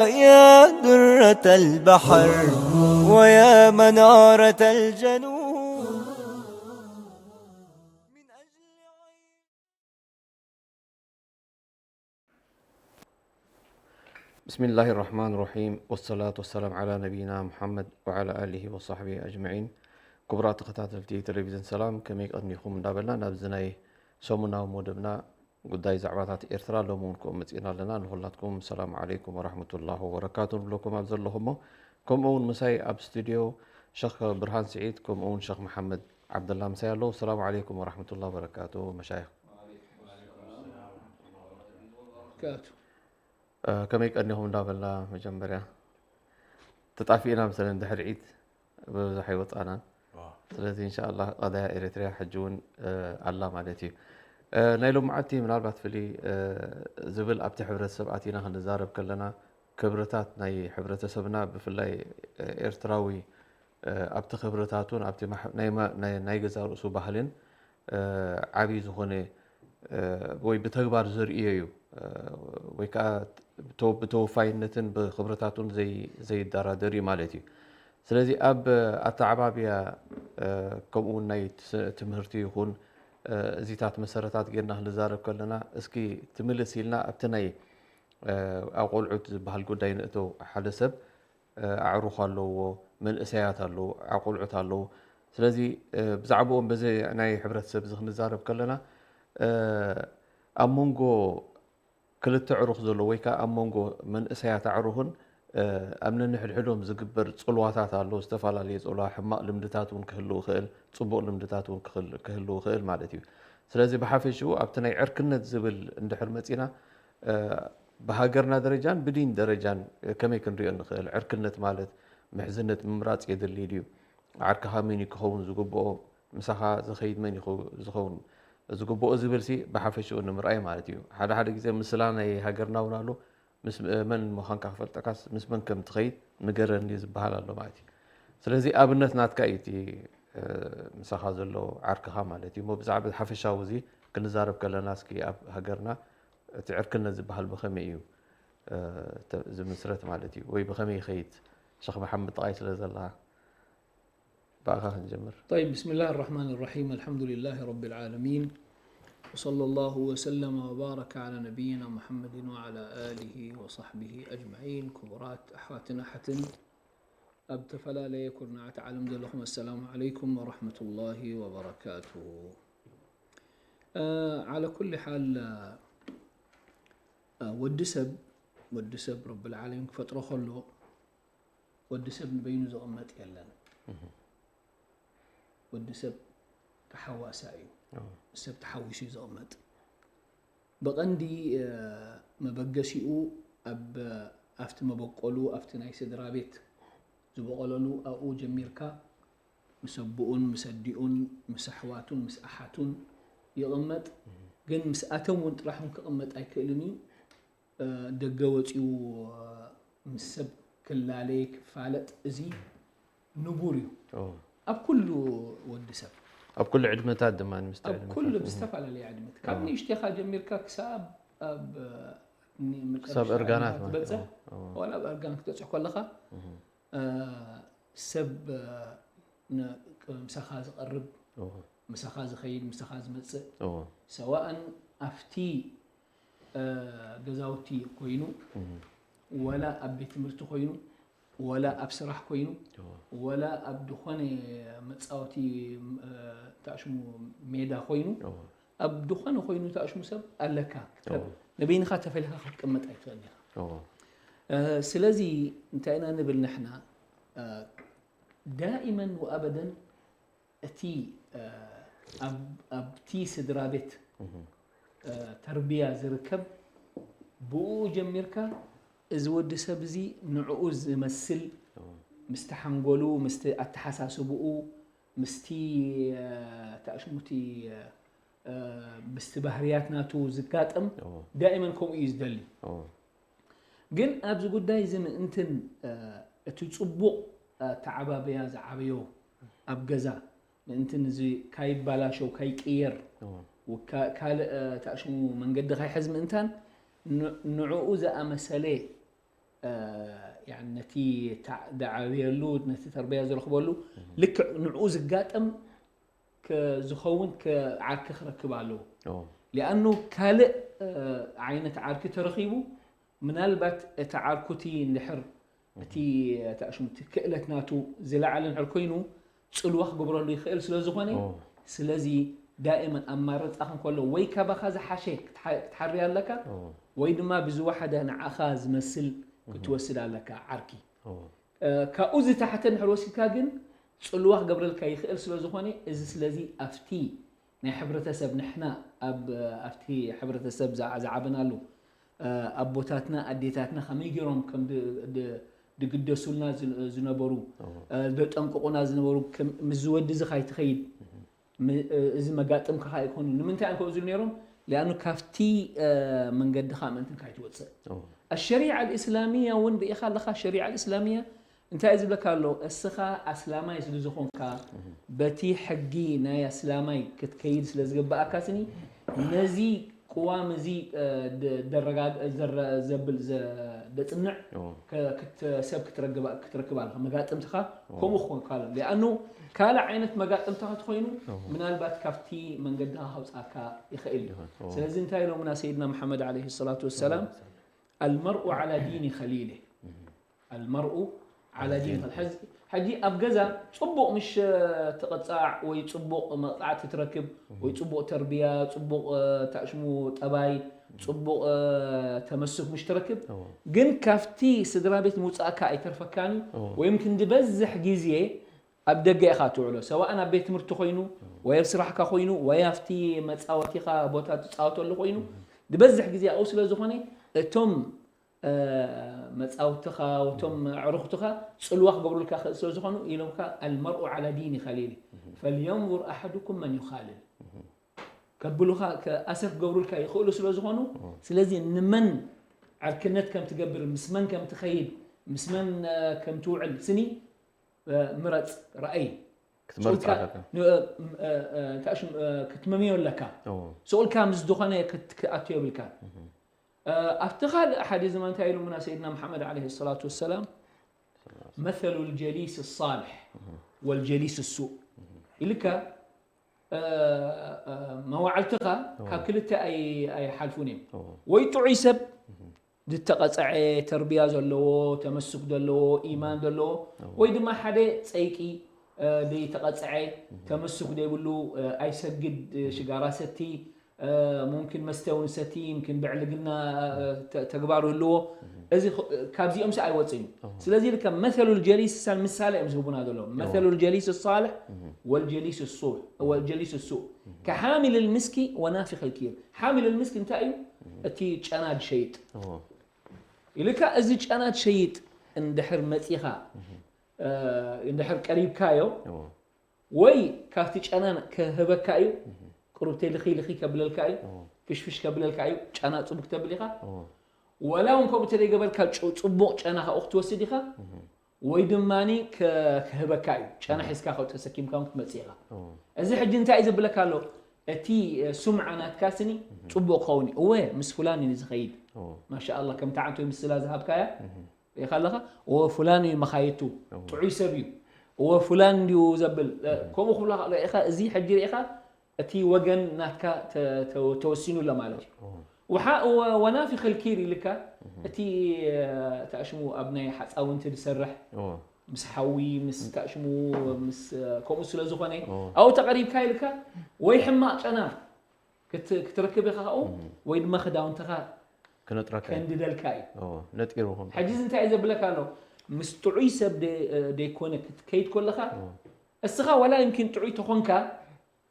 يا درة البحر ويا منارة الجنوب. بسم الله الرحمن الرحيم، والصلاة والسلام على نبينا محمد وعلى آله وصحبه أجمعين። ክቡራት ተኸታተልቲ ቴሌቪዝን ሰላም፣ ከመይ ቀኒኹም እንዳበልና ናብዚ ናይ ሰሙናዊ መደብና ጉዳይ ዛዕባታት ኤርትራ ሎሚ እውን ከምኡ መጺእና ኣለና። ንኹላትኩም ሰላም ዓለይኩም ወራህመቱላሂ ወበረካቱ ንብለኩም ኣብ ዘለኹሞ። ከምኡ እውን ምሳይ ኣብ ስቱድዮ ሸኽ ብርሃን ስዒድ ከምኡ እውን ሸኽ መሓመድ ዓብደላ ምሳይ ኣለዉ። ሰላም ዓለይኩም ወራህመቱላሂ ወበረካቱ መሻይኽ። ካቱ ከመይ ቀኒኹም እንዳበልና መጀመርያ ተጣፊእና መሰለን ድሕሪ ዒድ ብብዝሕ ኣይወፃናን። ስለዚ እንሻላ ቀዳያ ኤሪትሪያ ሕጂ እውን ኣላ ማለት እዩ። ናይ ሎመዓልቲ ምናልባት ፍልይ ዝብል ኣብቲ ሕብረተሰብ ኣቲና ክንዛረብ ከለና ክብርታት ናይ ሕብረተሰብና ብፍላይ ኤርትራዊ ኣብቲ ክብርታቱን ኣብቲ ናይ ገዛ ርእሱ ባህልን ዓብዪ ዝኾነ ወይ ብተግባር ዘርእዮ እዩ ወይ ከዓ ብተወፋይነትን ብክብርታቱን ዘይደራደር እዩ ማለት እዩ። ስለዚ ኣብ ኣተዓባብያ ከምኡ እውን ናይ ትምህርቲ ይኹን እዚታት መሰረታት ጌርና ክንዛረብ ከለና እስኪ ትምልስ ኢልና ኣብቲ ናይ ኣብ ቆልዑት ዝበሃል ጉዳይ ንእተው። ሓደ ሰብ ኣዕሩኽ ኣለውዎ፣ መንእሰያት ኣለዉ፣ ኣቆልዑት ኣለዉ። ስለዚ ብዛዕባኦም በዚ ናይ ሕብረተሰብ እዚ ክንዛረብ ከለና ኣብ መንጎ ክልተ ኣዕሩኽ ዘሎ ወይ ከዓ ኣብ መንጎ መንእሰያት ኣዕሩኽን ኣብ ነንሕድሕዶም ዝግበር ፅልዋታት ኣሎ። ዝተፈላለየ ፅልዋ፣ ሕማቕ ልምድታት እውን ክህልው ይኽእል፣ ፅቡቕ ልምድታት እውን ክህልው ይኽእል ማለት እዩ። ስለዚ ብሓፈሽኡ ኣብቲ ናይ ዕርክነት ዝብል እንድሕር መፂና ብሃገርና ደረጃን ብዲን ደረጃን ከመይ ክንሪኦ ንኽእል? ዕርክነት ማለት ምሕዝነት ምምራፅ የድሊ ድዩ? ዓርክኻ መን እዩ ክኸውን ዝግብኦ? ምሳኻ ዝኸይድ መን እዩ ዝኸውን ዝግብኦ ዝብል ሲ ብሓፈሽኡ ንምርኣይ ማለት እዩ። ሓደ ሓደ ግዜ ምስላ ናይ ሃገርና እውን ኣሎ። መን ምዃንካ ክፈልጠካስ ምስ መን ከም ትኸይድ ንገረኒ ዝበሃል ኣሎ ማለት እዩ። ስለዚ ኣብነት ናትካ እዩ እቲ ምሳኻ ዘሎ ዓርክኻ ማለት እዩ። እሞ ብዛዕባ ሓፈሻዊ እዚ ክንዛረብ ከለና እስኪ ኣብ ሃገርና እቲ ዕርክነት ዝበሃል ብኸመይ እዩ ዝምስረት ማለት እዩ ወይ ብኸመይ ይኸይድ? ሸኽ መሓመድ ጥቓይ ስለ ዘለኻ ብኣኻ ክንጀምር። طيب، بسم الله الرحمن الرحيم، الحمد لله رب العالمين، وصلى الله وسلم وبارك على نبينا محمد وعلى آله وصحبه أجمعين። ክቡራት ኣሕዋትን ኣሓትን ኣብ ዝተፈላለየ ኩርናዓት ዓለም ዘለኹም ኣሰላሙ ዓለይኩም ወረሕመቱላሂ ወበረካቱ። ዓለ ኩሊ ሓል ወዲ ሰብ ወዲ ሰብ ረብል ዓለሚን ክፈጥሮ ከሎ ወዲ ሰብ ንበይኑ ዝቕመጥ የለን። ወዲ ሰብ ተሓዋሳ እዩ። ሰብ ተሓዊሱ እዩ ዝቕመጥ። ብቐንዲ መበገሲኡ ኣብ ኣብቲ መበቆሉ ኣብቲ ናይ ስድራ ቤት ዝበቖለሉ ኣብኡ ጀሚርካ ምስ ኣቦኡን ምስ ኣዲኡን ምስ ኣሕዋቱን ምስ ኣሓቱን ይቕመጥ። ግን ምስ ኣቶም እውን ጥራሕ እውን ክቕመጥ ኣይክእልን እዩ። ደገ ወፂኡ ምስ ሰብ ክላለየ ክፋለጥ እዚ ንቡር እዩ ኣብ ኩሉ ወዲ ሰብ። ኣብ ኩሉ ዕድመታት ድማ ምስ ኣብ ኩሉ ብዝተፈላለየ ዕድመት ካብ ንእሽቴኻ ጀሚርካ ክሳብ ኣብ ክሳብ እርጋናት ማለት ትበፅሕ ዋላ ኣብ እርጋን ክትበፅሕ ከለኻ ሰብ ምሳኻ ዝቐርብ ምሳኻ ዝኸይድ ምሳኻ ዝመፅእ ሰዋእን ኣብቲ ገዛውቲ ኮይኑ ወላ ኣብ ቤት ትምህርቲ ኮይኑ ወላ ኣብ ስራሕ ኮይኑ ወላ ኣብ ዝኾነ መፃወቲ ታሽሙ ሜዳ ኮይኑ ኣብ ዝኾነ ኮይኑ ታሽሙ ሰብ ኣለካ። ነበይንኻ ተፈሊኻ ክትቅመጥ ኣይትኽእል ኢኻ። ስለዚ እንታይ ኢና ንብል ንሕና ዳኢመን ወኣበደን እቲ ኣብቲ ስድራ ቤት ተርብያ ዝርከብ ብኡ ጀሚርካ እዚ ወዲ ሰብ እዚ ንዕኡ ዝመስል ምስቲ ሓንጎሉ ምስቲ ኣተሓሳስብኡ ምስቲ ታሽሙቲ ምስቲ ባህርያት ናቱ ዝጋጠም ዳኢመን ከምኡ እዩ ዝደሊ። ግን ኣብዚ ጉዳይ እዚ ምእንትን እቲ ፅቡቕ ኣተዓባብያ ዝዓበዮ ኣብ ገዛ ምእንትን እዚ ካይባላሸው ካይቅየር ካልእ ታሽሙ መንገዲ ካይሕዝ ምእንታን ንዕኡ ዝኣመሰለ እ፣ ያኒ ነቲ ተዓ-፣ ዝዓበየሉ፣ ነቲ ተርቢያ ዝረኽበሉ ልክዕ ንዕኡ ዝጋጠም ከ-፣ ዝኸውን ከ-፣ ዓርኪ ክረክብ ኣለዎ። ኦ። ሊኣኑ ካልእ፣ እ፣ ዓይነት ዓርኪ ተረኺቡ፣ ምናልባት እቲ ዓርኩ እቲ እንድሕር እቲ፣ እቲ ኣሽሙ እቲ ክእለት ናቱ ዝለዓለ እንድሕር ኮይኑ፣ ጽልዋ ክገብረሉ ይኽእል ስለ ዝኾነ፣ ኦ። ስለዚ ዳእመን ኣማርጻ ክንከሎ ወይ ካባኻ ዝሓሸ ክትሓ-፣ ክትሓሪ ኣለካ፣ ኦ። ወይ ድማ ብዝወሓደ ንዓኻ ዝመስል ክትወስድ ኣለካ ዓርኪ። ኦ። እ፣ ካብኡ ዝተሓተ እንድሕር ወሲድካ ግን ጽልዋ ክገብረልካ ይኽእል ስለ ዝኾነ፣ እዚ ስለዚ ኣብቲ ናይ ሕብረተሰብ ንሕና ኣብ፣ ኣብቲ ሕብረተሰብ ዝዓ-፣ ዝዓበናሉ፣ እ፣ ኣቦታትና ኣዴታትና ከመይ ገይሮም ከም ድ-፣ ድ-፣ ድግደሱልና ዝን-፣ ዝነበሩ፣ ኦ። እ፣ ደጠንቅቑና ዝነበሩ ከም፣ ምስዚ ወዲ እዚ ካይትኸይድ፣ ም-፣ እ፣ እዚ መጋጥምካ ኣይኮኑ። ንምንታይ እዮም ከምኡ ዝብሉ ነይሮም? ሊኣኑ ካብቲ፣ እ፣ መንገድኻ ምእንትን ካይትወጽእ። ኦ። ኣሸሪዓ ኣልእስላሚያ እውን ርኢኻ ኣለኻ። ኣሸሪዓ ኣልእስላሚያ እንታይ እዩ ዝብለካ ኣሎ? እስኻ ኣስላማይ ስለ ዝኾንካ፣ በቲ ሕጊ ናይ ኣስላማይ ክትከይድ ስለ ዝግብኣካ ስኒ፣ ነዚ ቅዋም እዚ፣ እ፣ ደ-፣ ደረጋግ-፣ ዘረ-፣ ዘብል ዘ-፣ ደጽንዕ ኦ። ከ-፣ ክት-፣ ሰብ ክትረግባ-፣ ክትረክብ ኣለኻ። መጋጥምትኻ ኦ። ከምኡ ክኾንካ ኣሎ። ሊኣኑ ካልእ ዓይነት መጋጥምትኻ ተኾይኑ፣ ኦ። ምናልባት ካብቲ መንገድኻ ከውጽኣካ ይኽእል እዩ። ይኽእል። ኦ። ስለዚ እንታይ ኢሎምና ሰይድና መሓመድ ዓለይሂ ሰላቱ ወሰላም? ሰላም። "المرء على دين خليله." المرء على دين خليله. ሕዚ፣ ሕጂ ኣብ ገዛ ጽቡቕ ምሽ ትቕጻዕ ወይ ጽቡቕ መቕጻዕቲ ትረክብ ወይ ጽቡቕ ተርቢያ፣ ጽቡቕ፣ እ፣ ታሽሙ ጠባይ፣ ጽቡቕ፣ እ፣ ተመስክ ምሽ ትረክብ፣ እዎ። ግን ካብቲ ስድራ ቤት ምውጻእካ ኣይተርፈካን እዩ። እዎ። ወይ ምክን ዝበዝሕ ግዜ ኣብ ደገ ኢኻ ትውዕሎ። ሰዋእን ኣብ ቤት ትምህርቲ ኮይኑ፣ ወይ ኣብ ስራሕካ ኮይኑ፣ ወይ ኣብቲ መጻወቲኻ ቦታ ትጻወተሉ ኮይኑ፣ ዝበዝሕ ግዜ ኣብኡ ስለ ዝኾነ፣ እቶም፣ እ፣ መጻውትኻ፣ እቶም ኣዕሩኽትኻ ጽልዋ ክገብሩልካ ክእል ስለ ዝኾኑ፣ ኢሎምካ፣ "المرء على دين خليله، فلينظر أحدكم من يخالل." ከብሉኻ፣ ከ-፣ ኣሰር ክገብሩልካ ይኽእሉ ስለ ዝኾኑ፣ እዎ። ስለዚ ንመን ዕርክነት ከም ትገብር፣ ምስ መን ከም ትኸይድ፣ ምስ መን፣ እ፣ ከም ትውዕል ስኒ፣ እ፣ ምረጽ፣ ረኣይ። ክትመርጽ ስኡልካ ኣለካ። ን-፣ እ፣ እ፣ እ፣ እንታይ ሽም፣ እ፣ ክትመምዮ ኣለካ። እዎ። ስኡልካ ምስ ዝኾነ ክት-፣ ክኣቱ የብልካ። እህ። እ፣ ኣብቲ ካልእ ሓዲስ ድማ እንታይ ኢሎምና ሰይድና መሓመድ ዓለይሂ ሰላቱ ወሰላም፣ "مثل الجليس الصالح والجليس السوء" ኢልካ፣ እ፣ እ፣ መዋዕልትኻ እዎ። ካብ ክልተ ኣይ-፣ ኣይሓልፉን እዮም። እዎ። ወይ ጥዑይ ሰብ እህ። ዝተቐጽዐ ተርቢያ ዘለዎ፣ ተመስክ ዘለዎ፣ ኢማን ዘለዎ፣ እዎ። ወይ ድማ ሓደ ጸይቂ፣ እ፣ ዘይተቐጽዐ፣ እህ። ተመስክ ዘይብሉ፣ እ፣ ኣይሰግድ፣ እ፣ ሽጋራ ሰቲ፣ እ፣ ሙምኪን መስተ እውን ሰቲ፣ ይምኪን ብዕልግና፣ እ፣ ተ-፣ ተግባር ይህልዎ። እህ። እዚ ኽ-፣ ካብዚኦም ሲ ኣይወጽእን እዩ። እዎ። ስለዚ ልከ መሰሉ ልጀሊስ ሳል ምሳሌ እዮም ዝህቡና ዘለዉ። እዎ። መሰሉ ልጀሊስ ሳልሕ እህ። ወልጀሊስ ሱእ፣ ወልጀሊስ ሱእ። እህ። ከሓሚል ልምስኪ ወናፊኽ ልኪር። ሓሚል ልምስኪ እንታይ እዩ? እህ። እቲ ጨና ዝሸይጥ። እዎ። ኢልካ እዚ ጨና ትሸይጥ እንድሕር መጺኻ፣ እህ። እ፣ እንድሕር ቀሪብካዮ፣ እዎ። ወይ ካብቲ ጨና ክህበካ እዩ፣ እህ። ቅሩብ ተልኺ ልኺ ከብለልካ እዩ፣ እዎ። ፍሽፍሽ ከብለልካ እዩ፣ ጨና ጽቡቅ ተብል ኢኻ። እዎ። ወላ እውን ከምኡ ተደይገበልካ ጭ-፣ ጽቡቅ ጨና ካብኡ ክትወስድ ኢኻ፣ እህ። ወይ ድማኒ ከ-፣ ክህበካ እዩ፣ ጨና እህ። ሒዝካ ካብ ተሰኪምካ እውን ክትመጽእ ኢኻ። እዎ። እዚ ሕጂ እንታይ እዩ ዘብለካ ኣሎ? እቲ፣ እ፣ ሱምዓ ናትካ ስኒ እህ። ጽቡቅ ክኸውን እዩ። እወ፣ ምስ ፍላን እዩ ዝኸይድ። እዎ። ማሻኣላህ፣ ከምታ ዓንቶ ምስላ ዝሃብካያ፣ እህ። ርኢኻ ኣለኻ? እወ፣ ፍላን እዩ መኻየቱ፣ እዎ። ጥዑይ ሰብ እዩ። እወ፣ ፍላን እንድዩ ዘብል፣ እ፣ እህ። ከምኡ ክብላ ከሎ ኢኻ፣ እዚ ሕጂ ርኢኻ፣ እቲ ወገን ናትካ ተ-፣ ተ-፣ ተወሲኑ ኣሎ ማለት እዩ። እዎ። ወሓ-፣ ወ-፣ ወናፊኽ ልኪር ኢልካ፣ እህ። እቲ፣ እ፣ ታሽሙ ኣብ ናይ ሓጻውንቲ ዝሰርሕ፣ እዎ። ምስ ሓዊ፣ ምስ ታሽሙ፣ ምስ፣ እ፣ ከምኡ ስለ ዝኾነ፣ እዎ። ኣብኡ ተቐሪብካ ኢልካ፣ ወይ ሕማቕ ጨና ክት-፣ ክትረክብ ኢኻ ካብኡ፣ እህ። ወይ ድማ ክዳውንትኻ ክነጥረካ እዩ። ከንድደልካ እዩ። እዎ፣ ነጢሩ ከም ሕጂ እዚ እንታይ እዩ ዘብለካ ኣሎ? ምስ ጥዑይ ሰብ ደ-፣ እ፣ ደይኮነ ክትከይድ ከለኻ፣ እዎ። እስኻ ዋላ ይምኪን ጥዑይ ተኾንካ፣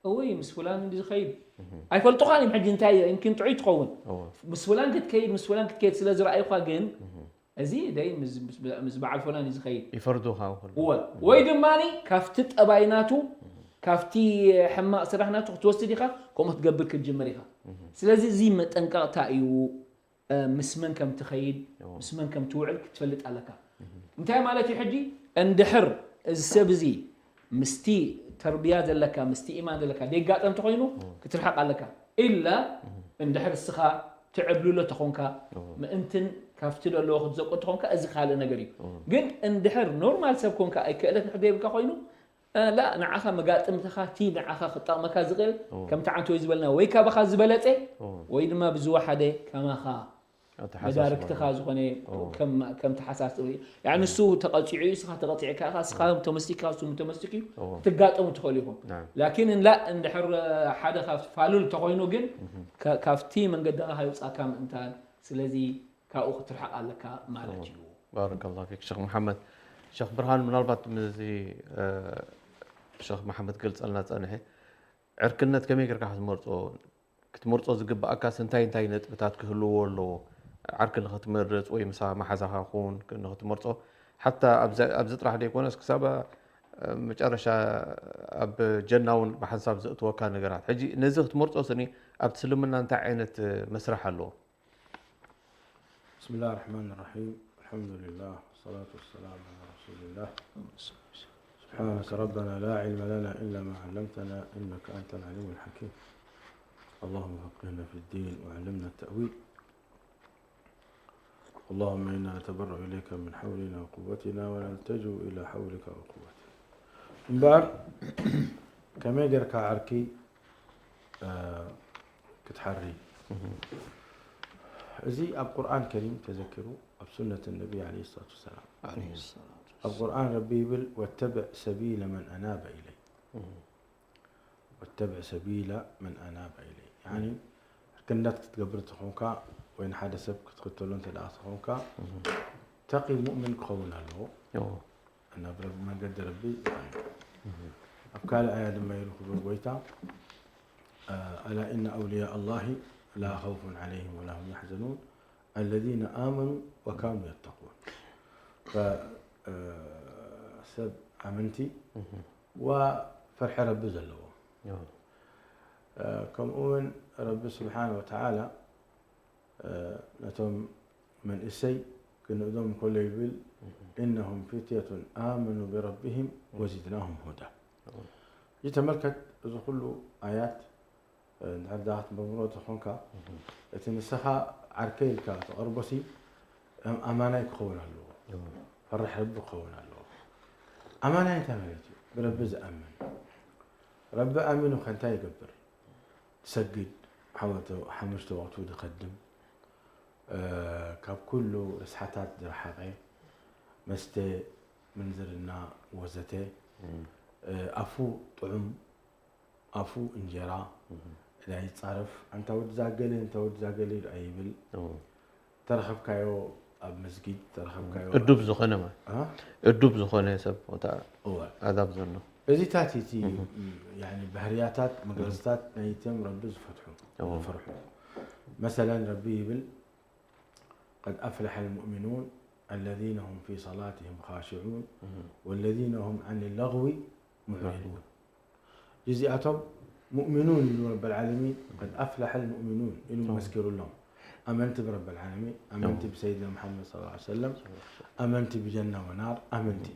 እወይ፣ ምስ ፍላን እንዲ ዝኸይድ። እህ። ኣይፈልጡኻን እዮም ሕጂ እንታይ፣ ይምኪን ጥዑይ ትኸውን። እዎ። ምስ ፍላን ክትከይድ፣ ምስ ፍላን ክትከይድ ስለ ዝረኣዩኻ ግን፣ እህ። እዚ ደይ ምስ፣ ምስ፣ ምስ በዓል ፍላን እዩ ዝኸይድ። ይፈርዱኻ እውን። እወ። እህ። ወይ ድማኒ ካብቲ ጠባይ ናቱ፣ እህ። ካብቲ ሕማቕ ስራሕ ናቱ ክትወስድ ኢኻ፣ ከምኡ ክትገብር ክትጅምር ኢኻ። እህ። ስለዚ እዚ መጠንቀቕታ እዩ። እ፣ ምስ መን ከም ትኸይድ፣ እዎ። ምስ መን ከም ትውዕል ክትፈልጥ ኣለካ። እህ። እንታይ ማለት እዩ ሕጂ? እንድሕር እዚ ሰብ እዚ ምስቲ ተርቢያ ዘለካ፣ ምስቲ ኢማን ዘለካ ደይጋጠም ተኾይኑ፣ እዎ። ክትርሕቕ ኣለካ። ኢላ እህ። እንድሕር እስኻ ትዕብልሎ ተኾንካ፣ እዎ። ምእንትን ካብቲ ዘለዎ ክትዘቆ ተኾንካ፣ እዚ ካልእ ነገር እዩ። ግን እንድሕር ኖርማል ሰብ ኮንካ፣ ክእለት እንድሕር ዘይብልካ ኮይኑ፣ እ፣ ላ፣ ንዓኻ መጋጥምትኻ፣ እቲ ንዓኻ ክጠቕመካ ዝኽእል፣ ከምቲ ዓንተ ወይ ዝበልና፣ ወይ ካባኻ ዝበለጸ፣ ወይ ድማ ብዝወሓደ ከማኻ መዳርክትኻ ዝኾነ ከም፣ ከም ተሓሳስብ እዩ። ያዕ ንሱ ተቐጺዑ እዩ፣ እስኻ ተቐጺዕካ ኢኻ፣ እስኻ ተመስቲካ፣ እሱ ተመስቲኩ እዩ፣ ክትጋጠሙ ትኽእሉ ኢኹም። ላኪን እንላ እንድሕር ሓደ ካብቲ ፋሉል ተኾይኑ ግን፣ ከ-፣ ካብቲ መንገድኻ ሃይውጻካ ምእንታን፣ ስለዚ ካብኡ ክትርሕቕ ኣለካ ማለት እዩ። ባረከላሁ ፊክ ሸኽ መሓመድ። ሸኽ ብርሃን፣ ምናልባት ምስዚ፣ እ፣ ሸኽ መሓመድ ገልጸልና ጸንሐ፣ ዕርክነት ከመይ ጌርካ ክትመርጾ፣ ክትመርጾ ዝግብኣካስ እንታይ እንታይ ነጥብታት ክህልዎ ኣለዎ? ዓርኪ ንኽትመርጽ ወይ ምሳ መሓዛኻ ክውን ንኽትመርጾ፣ ሓታ ኣብዚ፣ ኣብዚ ጥራሕ ዘይኮነስ ክሳብ መጨረሻ ኣብ ጀና እውን ብሓንሳብ ዘእትወካ ነገራት። ሕጂ ነዚ ክትመርጾ ስኒ ኣብቲ እስልምና እንታይ ዓይነት መስርሕ ኣለዎ? بسم الله الرحمن الرحيم. الحمد لله والصلاة والسلام على رسول الله. سبحانك ربنا لا علم لنا إلا ما علمتنا إنك أنت العليم الحكيم. اللهم فقهنا في الدين وعلمنا التأويل. اللهم إنا نتبرأ إليك من حولنا وقوتنا ونلتجئ إلى حولك وقوتك. እምበኣር ከመይ ጌርካ ዓርኪ፣ እ፣ ክትሓሪ? እዚ ኣብ ቁርኣን ከሪም ተዘኪሩ፣ ኣብ ሱነት ነቢ ዓለይሂ ሰላቱ ወሰላም። ዓለይሂ ሰላቱ ኣብ ቁርኣን ረቢ ይብል፣ "ወተብዕ ሰቢለ መን ኣናበ ኢለይ። ወተብዕ ሰቢለ መን ኣናበ ኢለይ።" ያኒ፣ ሕርክነት ክትገብር ተኾንካ፣ ወይ ንሓደ ሰብ ክትኽተሎ እንተ ደኣ ተኾንካ፣ ተቒ ሙእምን ክኸውን ኣለዎ። ናብ ረቢ፣ መንገዲ ረቢ ይኾን። ኣብ ካልእ ኣያ ድማ ኢሉ ክቡር ጎይታ፣ ኣላ ኢነ ኣውልያ ኣላሂ ላ ኸውፉን ዓለይሂም ወላ ሁም ያሕዘኑን ኣለዚነ ኣመኑ ወካኑ የተቁን። ፈ-፣ እ፣ ሰብ ኣመንቲ ወ-፣ ፍርሒ ረቢ ዘለዎም። እ፣ ከምኡ እውን ረቢ ስብሓነ ወተዓላ፣ እ፣ ነቶም መንእሰይ ክንእዞም እንከሎ ይብል፣ "ኢነሁም ፊትየቱን ኣመኑ ብረቢሂም ወዚድናሁም ሁዳ።" እዚ ተመልከት፣ እዚ ኩሉ ኣያት፣ እ፣ እንድሕር ደኣ ክትምርምሮ ተኾንካ፣ እቲ ንስኻ ዓርከይ ኢልካ ተቐርቦሲ፣ እም-፣ ኣማናይ ክኸውን ኣለዎ። ፈራሕ ረቢ ክኸውን ኣለዎ። ኣማናይ እንታይ ማለት እዩ? ብረቢ ዝኣምን። ረቢ ኣሚኑ ከ እንታይ ይገብር? ዝሰግድ፣ ሓወተ-፣ ሓሙሽተ ወቕቱ ዝኸድም፣ እ፣ ካብ ኩሉ ርስሓታት ዝረሓቐ፣ መስተ፣ ምንዝርና ወዘተ፣ እ፣ ኣፉ ጥዑም፣ ኣፉ እንጀራ፣ እዳ ይጻረፍ፣ ኣንታ ወዲ ዛገለ፣ እንታ ወዲ ዛገለ ኢሉ ኣይብል። ተረኸብካዮ ኣብ መስጊድ፣ ተረኸብካዮ እዱብ ዝኾነ ማለት። እ? እዱብ ዝኾነ ሰብ፣ ወታ እወ። ኣዳብ ዘሎ። እዚታት እቲ፣ ያኒ፣ ባህርያታት፣ መግለጽታት ናይቶም ረቢ ዝፈትሑ፣ ዝፈርሑ። መሰለን ረቢ ይብል፣ "ቀድ ኣፍለሐል ሙእሚኑን ኣለዚነ ሁም ፊ ሰላቲሂም ኻሽዑን ወለዚነ ሁም ዐኒ ለግዊ ሙዕሪዱን።" እዚኣቶም ሙእሚኑን ኢሉ ረበል ዓለሚን፣ "ቀድ ኣፍለሐል ሙእሚኑን" ኢሉ መስኪሩሎም። ኣመንቲ ብረበል ዓለሚን፣ ኣመንቲ ብሰይድና ሙሓመድ ሰለላሁ ዐለይሂ ወሰለም፣ ኣመንቲ ብጀና ወናር፣ ኣመንቲ።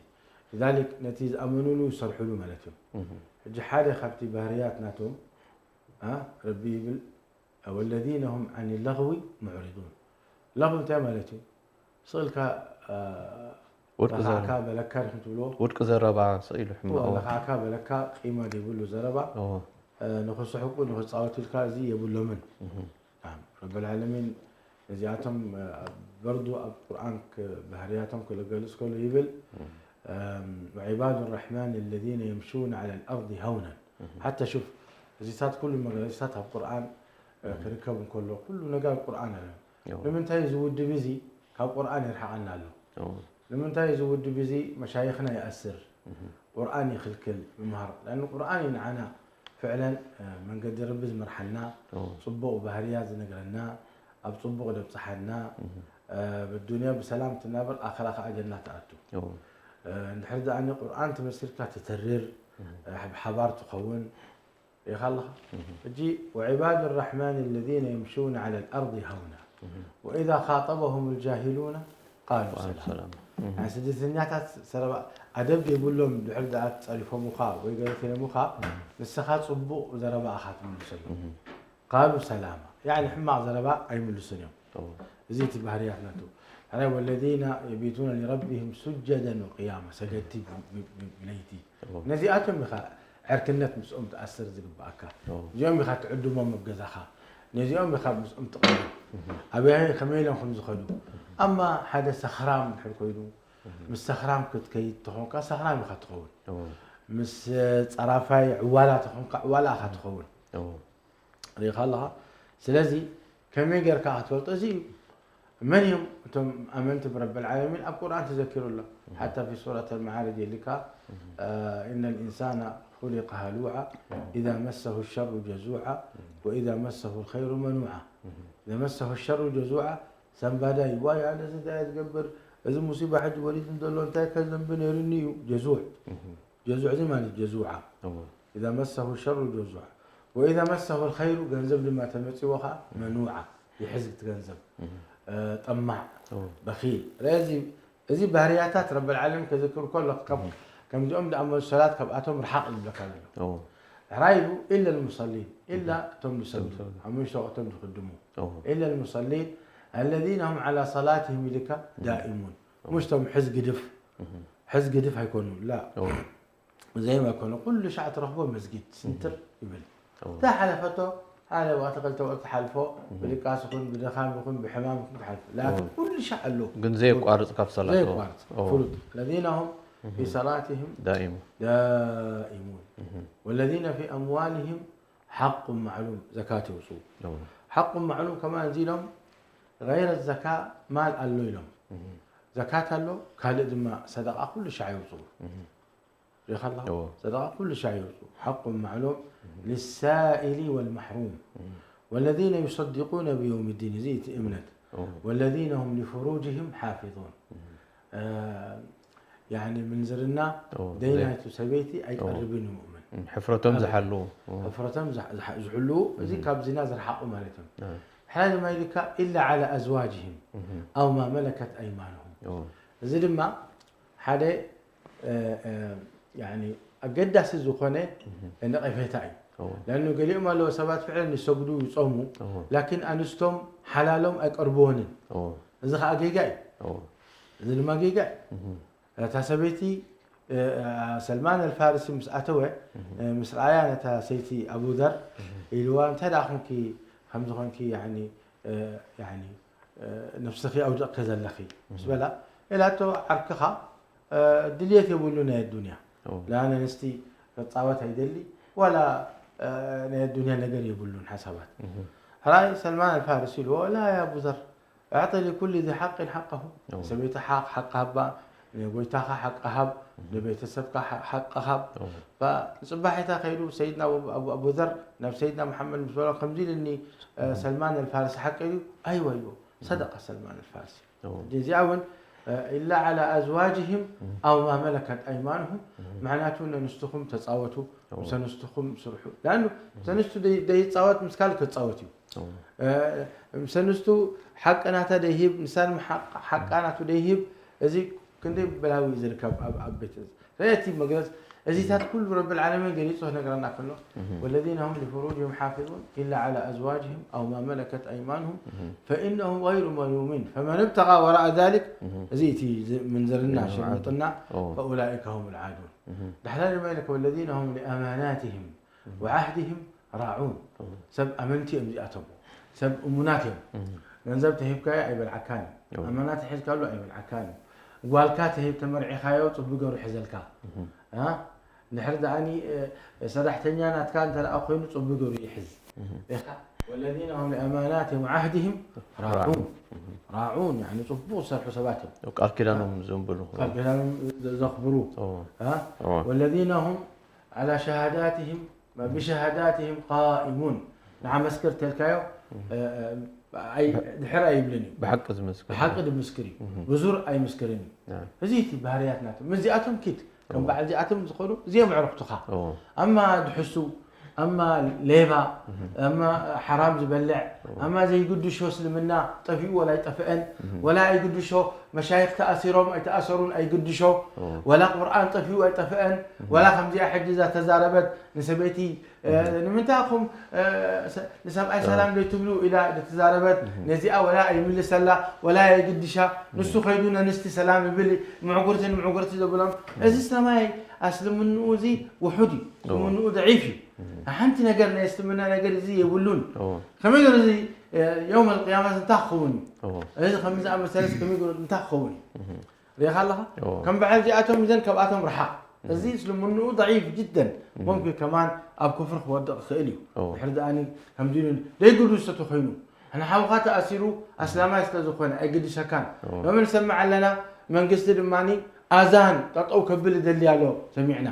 ሊዛሊክ ነቲ ዝኣመኑሉ ይሰርሑሉ ማለት እዩ። ሕጂ ሓደ ካብቲ ባህርያት ናቶም፣ አ፣ ረቢ ይብል፣ "ወለዚነ ሁም ዐኒ ለግዊ ሙዕሪዱን።" ለግዊ እንታይ ማለት እዩ? ስቕ ኢልካ፣ አ፣ ውድቂ ረኻዕካ ዘረባ። በለካ ዲኹም ትብልዎ? ውድቂ ዘረባ ስቕ ኢሉ ሕማቕ እወ፣ ወ- ረኻዕካ በለካ ቂመ ዘይብሉ ዘረባ፣ እወ። እ፣ ንኽስሕቁ፣ ንኽጻወቱ ኢልካ እዚ የብሎምን። እህ። ናም፣ ረበል ዓለሚን ነዚኣቶም፣ እ፣ በርዱ ኣብ ቁርኣን ክ-፣ ባህርያቶም ክገልጽ ከሎ ይብል፣ እም፣ "ወዒባዱ ራሕማን ለዚነ የምሹነ ዐለል ኣርዲ ሀውነን።" ሓታ ሹፍ፣ እዚታት ኩሉ መግለጺታት ኣብ ቁርኣን፣ እ፣ ክርከብ እንከሎ፣ ኩሉ ነገር ኣብ ቁርኣን ኣሎ። እዎ። ንምንታይ እዚ ውድብ እዚ ካብ ቁርኣን ይርሕቐና ኣሎ? እዎ። ንምንታይ እዚ ውድብ እዚ መሻይኽና ይኣስር? እህ። ቁርኣን ይኽልክል ምምሃር? ለኣን ቁርኣን እዩ ንዓና ፍዕለን፣ እ፣ መንገዲ ረቢ ዝመርሓና፣ እዎ። ጽቡቕ ባህርያት ዝነግረና፣ ኣብ ጽቡቕ ደብጽሓና፣ እህ። እ፣ ብዱንያ ብሰላም ትናበር፣ ኣኸራ ከኣ ጀና ትኣቱ። እዎ። እ፣ እንድሕር ደኣ ቁርኣን ተመሲልካ ትተርር፣ እህ። እ፣ ብሓባር ትኸውን፣ ርኢኻ ኣለኻ? እህ። ሕጂ፣ "ወዒባዱ ራሕማን ለዚነ የምሹነ ዐለል ኣርዲ ሀውና፣ እህ። ወኢዛ ኻጠበሁም ልጃሂሉነ ቃሉ ቃሉ ሰላማ።" ሰላማ። እህ። ናይ ስደተኛታት ዘረባ ኣደብ የብሎም፣ ድሕር ደኣ ጸሪፎሙኻ ወይ ገለ ተይሎሙኻ፣ እህ። ንስኻ ጽቡቕ ዘረባ ኢኻ ትምልሰሎም። እህ። ቃሉ ሰላማ፣ ያዕኒ ሕማቕ ዘረባ ኣይምልሱን እዮም። እዎ። እዚ እቲ ባህርያት ናቱ። ኣረ ወለዚነ የቢቱነ ሊረቢሂም ሱጀደን ወቅያማ፣ ሰገድቲ ብ- ብ- ብ- ብለይቲ። ነዚኣቶም ኢኻ ዕርክነት ምስኦም ትኣስር ዝግብኣካ። እዚኦም ኢኻ ትዕድሞም ኣብ ገዛኻ። ነዚኦም ኢኻ ምስኦም ትቐርብ። ኣበይ ከመይ ኢሎም ከም ዝኸዱ። ኣማ ሓደ ሰኽራም እንድሕር ኮይኑ፣ ምስ ሰኽራም ክትከይድ ተኾንካ፣ ሰኽራም ኢኻ ትኸውን። ምስ ጸራፋይ ዕዋላ ተኾንካ፣ ዕዋላ ኢኻ ትኸውን። ርኢኻ ኣለኻ። ስለዚ ከመይ ጌርካ ክትፈልጦ፣ እዚ እዩ። መን እዮም እቶም ኣመንቲ ብረብል ዓለሚን? ኣብ ቁርኣን ተዘኪሩ ኣሎ። ሓታ ፊ ሱረት ኣልመዓርጅ ኢልካ፣ إن الإنسان خلق هلوعا إذا مسه الشر جزوعا وإذا مسه الخير منوعا. إذا مسه الشر جزوعا፣ ሰንባዳይ፣ ዋይ ኣነስ እንታይ እየ ዝገብር፣ እዚ ሙሲባ ሕጂ ወሪድኒ ዘሎ እንታይ ከ ዘንቢ ነይሩኒ እዩ። ጀዙዕ ጀዙዕ እዚ ማለት ጀዙዓ። እወ። إذا مسه الشر جزوعا وإذا مسه الخير፣ ገንዘብ ድማ ተመጺዎ ኸዓ መኑዓ፣ ይሕዝ እቲ ገንዘብ። እ፣ ጠማዕ፣ እወ። በኺል። ረዚ፣ እዚ ባህርያታት ረብል ዓለሚን ከዘክር ከሎ፣ ካብ፣ ከምዚኦም ዝኣመሰሉ ሰባት ካብኣቶም ርሓቕ ይብለካ ዘሎ። እወ። ሕራይ ኢሉ፣ إلا المصلين፣ ኢላ እቶም ዝሰግዱ፣ እቶም ዝሰግዱ። ሓሙሽተ ወቕቶም ዝኽድሙ። እወ። إلا المصلين الذين هم على صلاتهم ኢልካ ዳኢሙን። እወ። ሙሽ እቶም ሕዝ ግድፍ፣ ሕዝ ግድፍ ኣይኮኑን፣ ላ። እወ። ዘይመከኑ ኩሉ ሻዕ ትረኽቦ መስጊድ ስንትር ይብል። እወ። እታ ሓለፈቶ ሓደ ወቕቲ ክልተ ወቕቲ ትሓልፎ፣ እህ። ብድቃስ ይኹን ብድኻም ይኹን ብሕማም ይኹን ትሓልፎ። ላኪን እወ። ኩሉ ሻዕ ኣሎ። ግን ዘየቋርጽ ካብ ሰላት፣ እወ። ዘየቋርጽ። እወ። ፍሉጥ። الذين هم في እህ። صلاتهم ዳኢሙ። دائمون. እህ። والذين في أموالهم حق معلوم፣ ዘካት የውፅኡ። እወ። حق معلوم ከማን እዚ ኢሎም غير الزكاة ማል ኣሎ ኢሎም። እህ። ዘካት ኣሎ፣ ካልእ ድማ ሰደቃ ኩሉ ሻዕ የውፅኡ። እህ። ሪኢኻ ኣለኻ? እዎ። ሰደቃ ኩሉ ሻዕ የውፅኡ። حق معلوم للسائل والمحروم. እም። والذين يصدقون بيوم الدين፣ እዚ እቲ እምነት። እዎ። والذين هم لفروجهم حافظون. እም። እ፣ ያኒ ምንዝርና እዎ። ደይ ዘይ- ናይቱ ሰበይቲ እዎ። ኣይቀርብን እዩ ሙእምን። እም፣ ሕፍረቶም ኣበ- ዝሓልዉ። እዎ። ሕፍረቶም ዝሓ- ዝሓ- ዝሕልዉ፣ እዚ እም። ካብ ዚና ዝረሓቑ ማለት እዮም። እዎ። ሕራይ ድማ ኢልካ إلا على أزواجهم እም። أو ما ملكت أيمانهم። እዎ። እዚ ድማ ሓደ እ፣ እ፣ ያኒ ኣገዳሲ ዝኾነ እህ። ነቐፌታ እዩ። እዎ። ለኣኑ ገሊኦም ኣለዉ ሰባት ፍዕለን ይሰግዱ፣ ይጾሙ፣ እዎ። ላኪን ኣንስቶም ሓላሎም ኣይቀርብዎንን። እዎ። እዚ ኸኣ ጌጋ እዩ። እዎ። እዚ ድማ ጌጋ እዩ። እህ። እታ ሰበይቲ፣ እ፣ እ፣ ሰልማን ኣልፋርሲ ምስ ኣተወ፣ እህ። እ፣ ምስ ረኣያ ነታ ሰይቲ ኣቡ ዘር እህ። ኢልዋ፣ "እንታይ ደኣ ኾንኪ ከምዚ ኾንኪ፣ ያኒ፣ እ፣ ያኒ፣ እ፣ ነብስኺ ኣውዲቕኪ ዘለኺ?" ምስ እህ። በላ፣ ኢላቶ፣ "ዓርክኻ፣ እ፣ ድልየት የብሉ ናይ ኣዱንያ። እዎ። ላ ኣነንስቲ ክጻወት ኣይደሊ፣ ዋላ፣ እ፣ ናይ ኣዱንያ ነገር የብሉን ሓሳባት." እህ። ሕራይ ሰልማን ኣልፋርሲ ኢልዎ፣ "ላ ያ ኣቡ ዘር፣ ኣዕጢ ሊኩሊ ዚ ሓቅን ሓቀሁ። እዎ። ሰበይቲ ሓቅ፣ ሓቂ ሃባ፣ ንጎይታኻ ሓቂ ሃብ፣ እህ። ንቤተሰብካ ሓ-፣ ሓቂ ሃብ." እዎ። ባ-፣ ንጽባሒታ ከይዱ ሰይድና ኣቡ-፣ ኣቡ-፣ ኣቡ ዘር ናብ ሰይድና መሓመድ ምስ በሎ፣ "ከምዚ ኢልኒ፣ እ፣ እህ። ሰልማን ኣልፋርሲ ሓቂ ድዩ?" "ኣይወ፣ ኣይወ፣ እህ። ሰደቀ ሰልማን ኣልፋርሲ." እዎ። እዚኣ እውን፣ እ፣ إلا على أزواجهم እህ። أو ما ملكت أيمانهم፣ እህ። መዕናቱ ነንስትኹም ተጻወቱ፣ እዎ። ምስ ኣንስትኹም ስርሑ። ለኣኑ ምስ ኣንስቱ ደይ-፣ ደይጻወት ምስ ካልእ ክጻወት እዩ። እዎ። እ፣ ምስ ኣንስቱ ሓቂ ናታ ደይህብ፣ ንሳን ሓቅ-፣ ሓቃ ናቱ ደይህብ፣ እዚ ክንደይ በላዊ እዩ ዝርከብ ኣብ፣ ኣብ ቤት እዚ። ርእየቲ መግለጽ፣ እዚታት ኩሉ ረብል ዓለሚን ገሊጹ ክነግረና ከሎ፣ እህ። والذين هم لفروجهم حافظون إلا على أزواجهم أو ما ملكت أيمانهم እህ። فإنهم غير ملومين فمن ابتغى وراء ذلك እህ። እዚ እቲ ዝ-፣ ምንዝርና፣ እህ። ሽርሙጥና፣ እዎ። فأولئك هم العادون። እህ። ዳሕላ ድማ ኢልካ والذين هم لأماناتهم እህ። وعهدهم راعون። እህ። ሰብ ኣመንቲ እዮም እዚኣቶም። ሰብ እሙናት እዮም። እህ። ገንዘብ ተሂብካዮ ኣይበልዓካን እዩ። እዎ። ኣማና ተሒዝካሉ ኣይበልዓካን እዩ። ጓልካ ተሂብ ተመርዒኻዮ ጽቡቅ ገሩ ሒዘልካ። እህ። አ? ድሕሪ ደኣኒ፣ እ፣ ሰራሕተኛ ናትካ እንተ ደኣ ኮይኑ ጽቡቅ ገሩ ይሕዝ። እህ። ኢኻ? والذين هم لأماناتهم وعهدهم راعون. እህ። راعون፣ ያኒ ጽቡቅ ዝሰርሑ ሰባት እዮም። ቃል ኪዳኖም ዘንብሉ። ቃል ኪዳኖም ዘ-፣ ዘኽብሩ። እዎ። አ? እዎ። والذين هم على شهاداتهم ብሸሃዳትህም ቃኢሙን። ንዓ መስክር ተልካዮ፣ እህ። እ፣ እ፣ ኣይ-፣ ድሕር ኣይብልን እዩ። ብሓቂ ዝመስክር። ብሓቂ ድምስክር እዩ። እህ። ብዙር ኣይምስክርን እዩ። ኣይ። እዚ እቲ ባህርያት ናቶም። ምስዚኣቶም ኪድ፣ ከም እዎ። በዓል እዚኣቶም ዝኾኑ፣ እዚኦም ኣዕሩኽትኻ። እዎ። ኣማ ድሕሱ፣ ኣማ ሌባ፣ ኣማ ሓራም ዝበልዕ፣ ኣማ ዘይግድሾ እስልምና ጠፊኡ ወላ ኣይጠፍአን፣ ወላ ኣይግድሾ መሻይኽ ተኣሲሮም ኣይተኣሰሩን ኣይግድሾ፣ ወላ ቁርኣን ጠፊኡ ኣይጠፍአን፣ ወላ ከምዚኣ ሕጂ እዛ ተዛረበት ንሰበይቲ፣ እ፣ ንምንታይ ኢኹም፣ እ፣ ሰ-፣ ንሰብኣይ ሰላም ዘይትብሉ ኢላ ዝተዛረበት፣ ነዚኣ ወላ ኣይምልሰላ፣ ወላ ኣይግድሻ፣ ንሱ ከይዱ ነንስቲ ሰላም ይብል፣ ምዕጉርትን ምዕጉርቲ ዘብሎም። እዚ ሰማይ ኣስልምንኡ እዚ ውሑድ እዩ፣ እስልምንኡ ደዒፍ እዩ። ሓንቲ ነገር ናይ እስልምና ነገር እዚ የብሉን። ከመይ ገይሩ እዚ፣ እ፣ የውም ኣልቅያማስ እንታይ ክኸውን እዩ? እዚ ከምዚ ዝኣመሰለስ ከመይ ገይሩ እንታይ ክኸውን እዩ? ሪኢኻ ኣለኻ? ከም በዓል እዚኣቶም እዘን ካብኣቶም ርሓቕ። እዚ እስልምንኡ ضعيف جدا. ممكن ከማን ኣብ ኩፍር ክወድቕ ይኽእል እዩ። ድሕሪ ደኣኒ ከምዚ ኢሉ ደይግዱ ዝተተኾይኑ። ሕና ሓውኻ ተኣሲሩ ኣስላማይ ስለ ዝኾነ ኣይግድሰካን። ሎሚ ንሰምዕ ኣለና፣ መንግስቲ ድማኒ ኣዛን ጠጠው ከብል ይደሊ ኣሎ ሰሚዕና።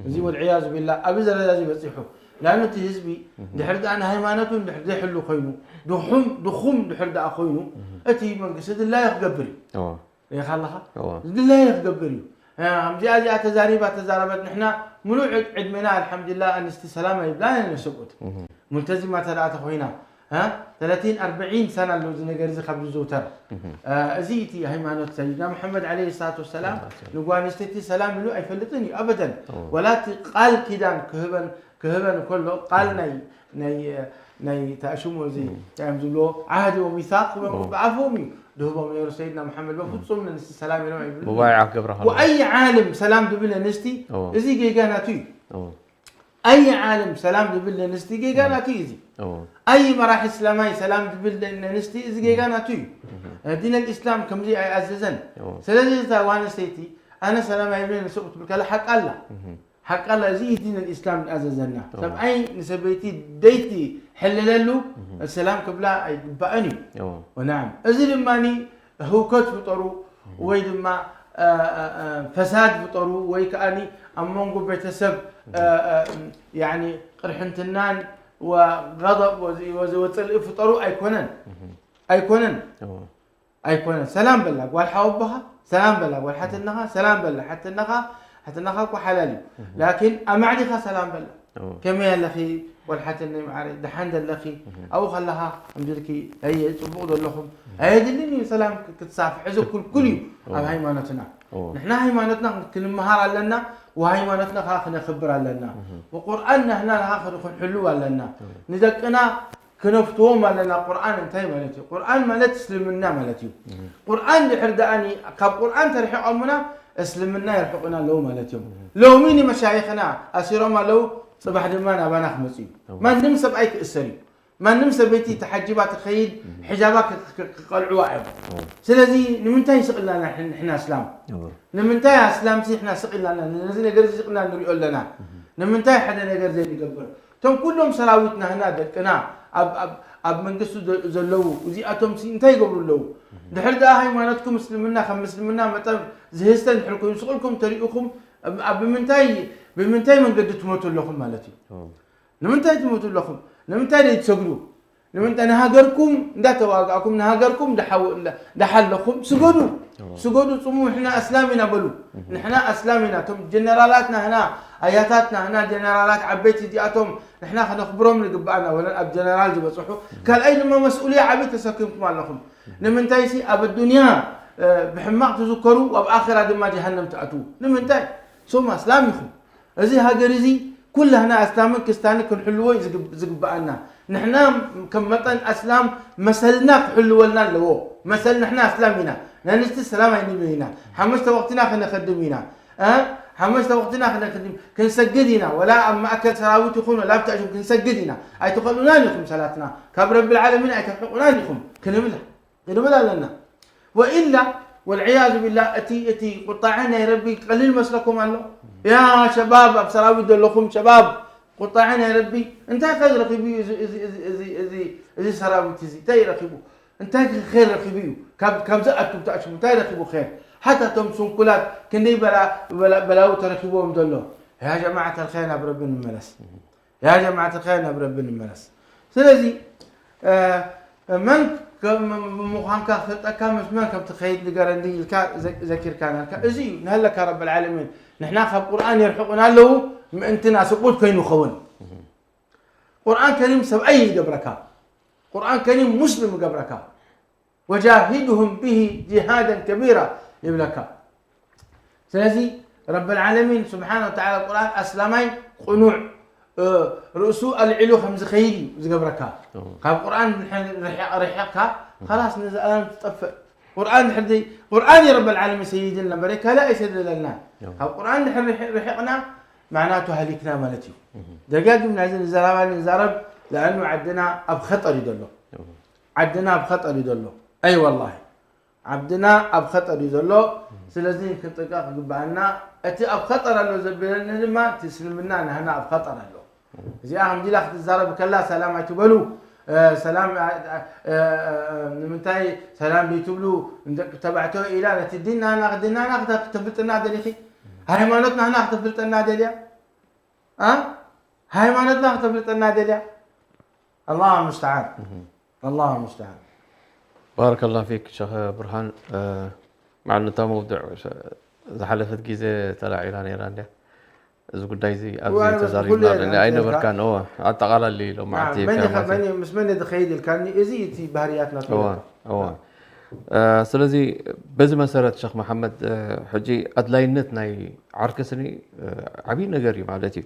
እዚ ወልዕያዙ ቢላ ኣብዚ ደረጃ እዚ በፂሑ። ላኑ እቲ ህዝቢ ድሕሪ ደኣ ንሃይማኖቱ ድሕሪ ዘይሕሉ ኮይኑ፣ ድኹም፣ ድኹም ድሕሪ ደኣ ኮይኑ፣ እቲ መንግስቲ ድላዮ ክገብር እዩ። ሪኢኻ ኣለኻ? ዝድለየ ክገብር እዩ። እ፣ ከምዚኣ እዚኣ ተዛሪባ ተዛረበት፣ ንሕና ሙሉእ ዕድ-፣ ዕድሜና ኣልሓምዱሊላህ ኣንስቲ ሰላም ኣይብላን እየን ሰብኡት። ሙልተዚማ ተደኣ ተኾይና፣ እ፣ ተለቲን ኣርብዒን ሰና ኣሎ እዚ ነገር እዚ ካብ ዝዝውተር። እ፣ እዚ እቲ ሃይማኖት ሰይድና መሐመድ ዓለይሂ ሰላቱ ወሰላም ንጓል ኣንስተይቲ ሰላም ኢሉ ኣይፈልጥን እዩ ኣበደን። ወላ እቲ ቃል ኪዳን ክህበን ክህበን ከሎ ቃል ናይ ናይ ናይ ተኣሽሙ እዚ እንታይ እዮም ዝብልዎ ዓህዲ ወሚሳቅ ክብሎም ብኣፎም እዩ ድህቦም ነይሩ ሰይድና መሓመድ በፍጹም ንንስ ሰላም ኢሎም ኣይብሉ ብባይዓ ክገብራ ከሎ ወኣይ ዓለም ሰላም ዝብል ኣንስቲ እዚ ጌጋ ናቱ እዩ። ኣይ ዓለም ሰላም ዝብል ኣንስቲ ጌጋ ናቱ እዩ እዚ። ኣይ መራሒ እስላማይ ሰላም ዝብል ኣንስቲ እዚ ጌጋ ናቱ እዩ። ዲን ኣልእስላም ከምዚ ኣይኣዘዘን። ስለዚ እዛ ጓል ኣንስተይቲ ኣነ ሰላም ኣይብልን ንስቕ ክትብል ከላ ሓቃ ኣላ። ሓቃላ እዚ እዩ ዲን ኣልእስላም ዝኣዘዘና። ሰብኣይ ንሰበይቲ ደይቲ ሕልለሉ ሰላም ክብላ ኣይግባእን እዩ። ወናም እዚ ድማ ህውከት ፍጠሩ ወይ ድማ እ፣ እ፣ እ፣ ፈሳድ ፍጠሩ ወይ ከኣኒ ኣብ መንጎ ቤተሰብ እ፣ እ፣ ያኒ ቅርሕንትናን ወغضب ወዚ ወዚ ወፅልኢ ፍጠሩ ኣይኮነን። ኣይኮነን። ኣይኮነን። ሰላም በላ ጓል ሓወቦኻ፣ ሰላም በላ ጓል ሓትነኻ፣ ሰላም በላ ሓትነኻ። ሓትነኻ እኮ ሓላል እዩ። ላኪን ኣማዕዲኻ ሰላም በላ። ከመይ ኣለኺ ጓል ሓትነይ መዓረይ፣ ደሓን ደለኺ? ኣብኡ ከለኻ ከምዚ ኢልኪ፣ ኣየ ጽቡቕ ዘለኹም? ኣየድልን እዩ ሰላም ክ-፣ ክትሳፍሕ። እዚ ክልኩል እዩ ኣብ ሃይማኖትና። ንሕና ሃይማኖትና ክንመሃር ኣለና፣ ወሃይማኖትና ከኣ ክነኽብር ኣለና። ወቁርኣን ናህና ከኣ ክንሕልው ኣለና። ንደቅና ክነፍትዎም ኣለና። ቁርኣን እንታይ ማለት እዩ? ቁርኣን ማለት እስልምና ማለት እዩ። ቁርኣን ድሕር ደኣኒ ካብ ቁርኣን ተርሒቖምና እስልምና ይርሕቑና ኣለዉ ማለት እዮም። ሎሚ ንመሻይኽና ኣሲሮም ኣለዉ፣ ጽባሕ ድማ ናባና ክመጽእ እዩ። ማንም ሰብኣይ ክእሰር እዩ። ማንም ሰበይቲ ተሓጂባ ትኸይድ፣ ሕጃባ ክ-፣ ክ-፣ ክቐልዕዋ እዮም። ስለዚ ንምንታይ ይስቕልና ንሕና እስላም? ንምንታይ ኣስላምሲ ንሕና ስቕ ኢልና ነዚ ነገር እዚ ስቕ ኢልና ንሪኦ ኣለና? ንምንታይ ሓደ ነገር ዘይንገብር? እቶም ኩሎም ሰራዊት ናህና ደቅና ኣብ፣ ኣብ፣ ኣብ መንግስቱ ዘ-፣ ዘለዉ እዚኣቶም ሲ እንታይ ይገብሩ ኣለዉ? ድሕሪ ደኣ ሃይማኖትኩም እስልምና ከም ምስልምና መጠን ዝህስተ እንድሕር ኮይኑ ስቕ ኢልኩም ተሪእኹም ኣብ፣ ኣብ ብምንታይ፣ ብምንታይ መንገዲ ትሞቱ ኣለኹም ማለት እዩ? ንምንታይ ትሞቱ ኣለኹም? ንምንታይ ደይትሰግዱ? ንምንታይ ንሃገርኩም እንዳተዋጋእኩም ንሃገርኩም እንዳሓው-፣ እንዳ-፣ እንዳሓለኹም ስገዱ። ስገዱ፣ ጽሙ፣ ንሕና ኣስላም ኢና በሉ። ንሕና ኣስላም ኢና። እቶም ጀነራላት ናህና፣ ኣያታት ናህና፣ ጀነራላት ዓበይቲ እዚኣቶም ንሕና ከነኽብሮም ንግብኣና፣ ወለን ኣብ ጀነራል ዝበጽሑ። ካልኣይ ድማ መስኡልያ ዓቢ ተሰኪምኩም ኣለኹም። ንምንታይሲ ኣብ ኣዱንያ፣ እ፣ ብሕማቕ ትዝከሩ፣ ኣብ ኣኼራ ድማ ጀሃነም ትኣትዉ። ንምንታይ? ሶም ኣስላም ኢኹም። እዚ ሃገር እዚ ኩላህና ኣስላምን ክስታንን ክንሕልዎ እዩ ዝግብ-፣ ዝግብኣና። ንሕና ከም መጠን ኣስላም መሰልና ክሕልወልና ኣለዎ። መሰል ንሕና ኣስላም ኢና። ናይ ኣንስቲ ሰላም ኣይንብል ኢና። ሓሙሽተ ወቕትና ክነኸድም ኢና። እ? ሓሙሽተ ወቕትና ክነኸድም፣ ክንሰግድ ኢና። ወላ ኣብ ማእከል ሰራዊት ይኹን ወላ ኣብ ትዕሽም ክንሰግድ ኢና። ኣይትኸልኡናን ኢኹም ሰላትና። ካብ ረብል ዓለሚን ኣይተርሕቑናን ኢኹም ክንብል፣ ክንብል ኣለና። ወኢላ ወልዕያዙ ቢላ እቲ፣ እቲ ቁጣዐ ናይ ረቢ ቀሊል መስለኩም ኣሎ? ያ ሸባብ፣ ኣብ ሰራዊት ዘለኹም ሸባብ፣ ቁጣዐ ናይ ረቢ እንታይ ከ ረኺቡ እዩ እዚ፣ እዚ፣ እዚ፣ እዚ፣ እዚ፣ እዚ ሰራዊት እዚ? እንታይ ረኺቡ? እንታይ ከ ኸይር ረኺቡ እዩ? ካብ፣ ካብ ዝኣቱ ተኣሽሙ እንታይ ረኺቡ ኸይር? ሓታ እቶም ስንኩላት ክንደይ በላ-፣ በላ-፣ በላዊ ተረኺብዎም ዘሎ? ያ ጀማዓት ኣልኸይር ናብ ረቢ ንመለስ። ያ ጀማዓት ኸይር ናብ ረቢ ንመለስ። ስለዚ፣ እ፣ መን ከም ምዃንካ ክፈልጠካ ምስ መን ከም ትኸይድ ንገረኒ ኢልካ ዘ-፣ ዘኪርካ ነርካ። እዚ እዩ ንሃለካ ረብል ዓለሚን። ንሕና ካብ ቁርኣን የርሕቑና ኣለዉ፣ ምእንትና ስቁት ኮይኑ ኸውን። ቁርኣን ከሪም ሰብኣይ ይገብረካ። ቁርኣን ከሪም ሙስሊም ይገብረካ። ወጃሂድሁም ብሂ ጂሃደን ከቢራ ይብለካ። ስለዚ ረብል ዓለሚን ስብሓነ ወተዓላ ቁርኣን ኣስላማይ ቁኑዕ ርእሱ ኣልዒሉ ከም ዝኸይድ እዩ ዝገብረካ። ካብ ቁርኣን ርሒቕካ ኻላስ ንዘኣለም ትጠፍእ። ቁርኣን ድሕር ቁርኣን እዩ ረብል ዓለሚን ሰይድን ነበረ ካልእ ኣይሰደለልና። ካብ ቁርኣን ድሕር ርሒቕና ማዕናቱ ሃሊክና ማለት እዩ። ደጋጊም ናይዚ ንዘራባ ንዛረብ ለኣኑ ዓድና ኣብ ኸጠር እዩ ዘሎ። ዓድና ኣብ ኸጠር እዩ ዘሎ። ኣይ ወላሂ ዓድና ኣብ ኸጠር እዩ ዘሎ። ስለዚ ክንጥንቀቕ ይግበኣና። እቲ ኣብ ኸጠር ኣሎ ዘብለኒ ድማ እቲ እስልምና ናህና ኣብ ኸጠር ኣሎ። እዚኣ ከምዚ ኢላ ክትዛረብ ከላ ሰላም ኣይትበሉ። ሰላም ንምንታይ ሰላም ዘይትብሉ ንደቂ ተባዕትዮ ኢላ ነቲ ዲናና ዲናና ክተፍልጥና ደሊኺ? ሃይማኖት ናህና ክተፍልጠና ደልያ? ሃይማኖትና ክተፍልጠና ደልያ? ኣላሁ ሙስተዓን። ኣላሁ ሙስተዓን። ባረከላ ፊክ ሸኽ ብርሃን። መዓል ነታ መውድዕ ዝሓለፈት ግዜ ተላዒላ ነይራ እንድያ። እዚ ጉዳይ እዚ ኣብዚ ተዛሪብና ኣለና ኣይነበርካን። እወ ኣጠቓላሊ ኢሎም መዓልቲ ምስ መን ዝኸይድ ኢልካኒ እዚ እቲ ባህርያት ናቱ። እወ ስለዚ በዚ መሰረት ሸኽ መሓመድ ሕጂ ኣድላይነት ናይ ዓርኪ ስኒ ዓብዪ ነገር እዩ ማለት እዩ።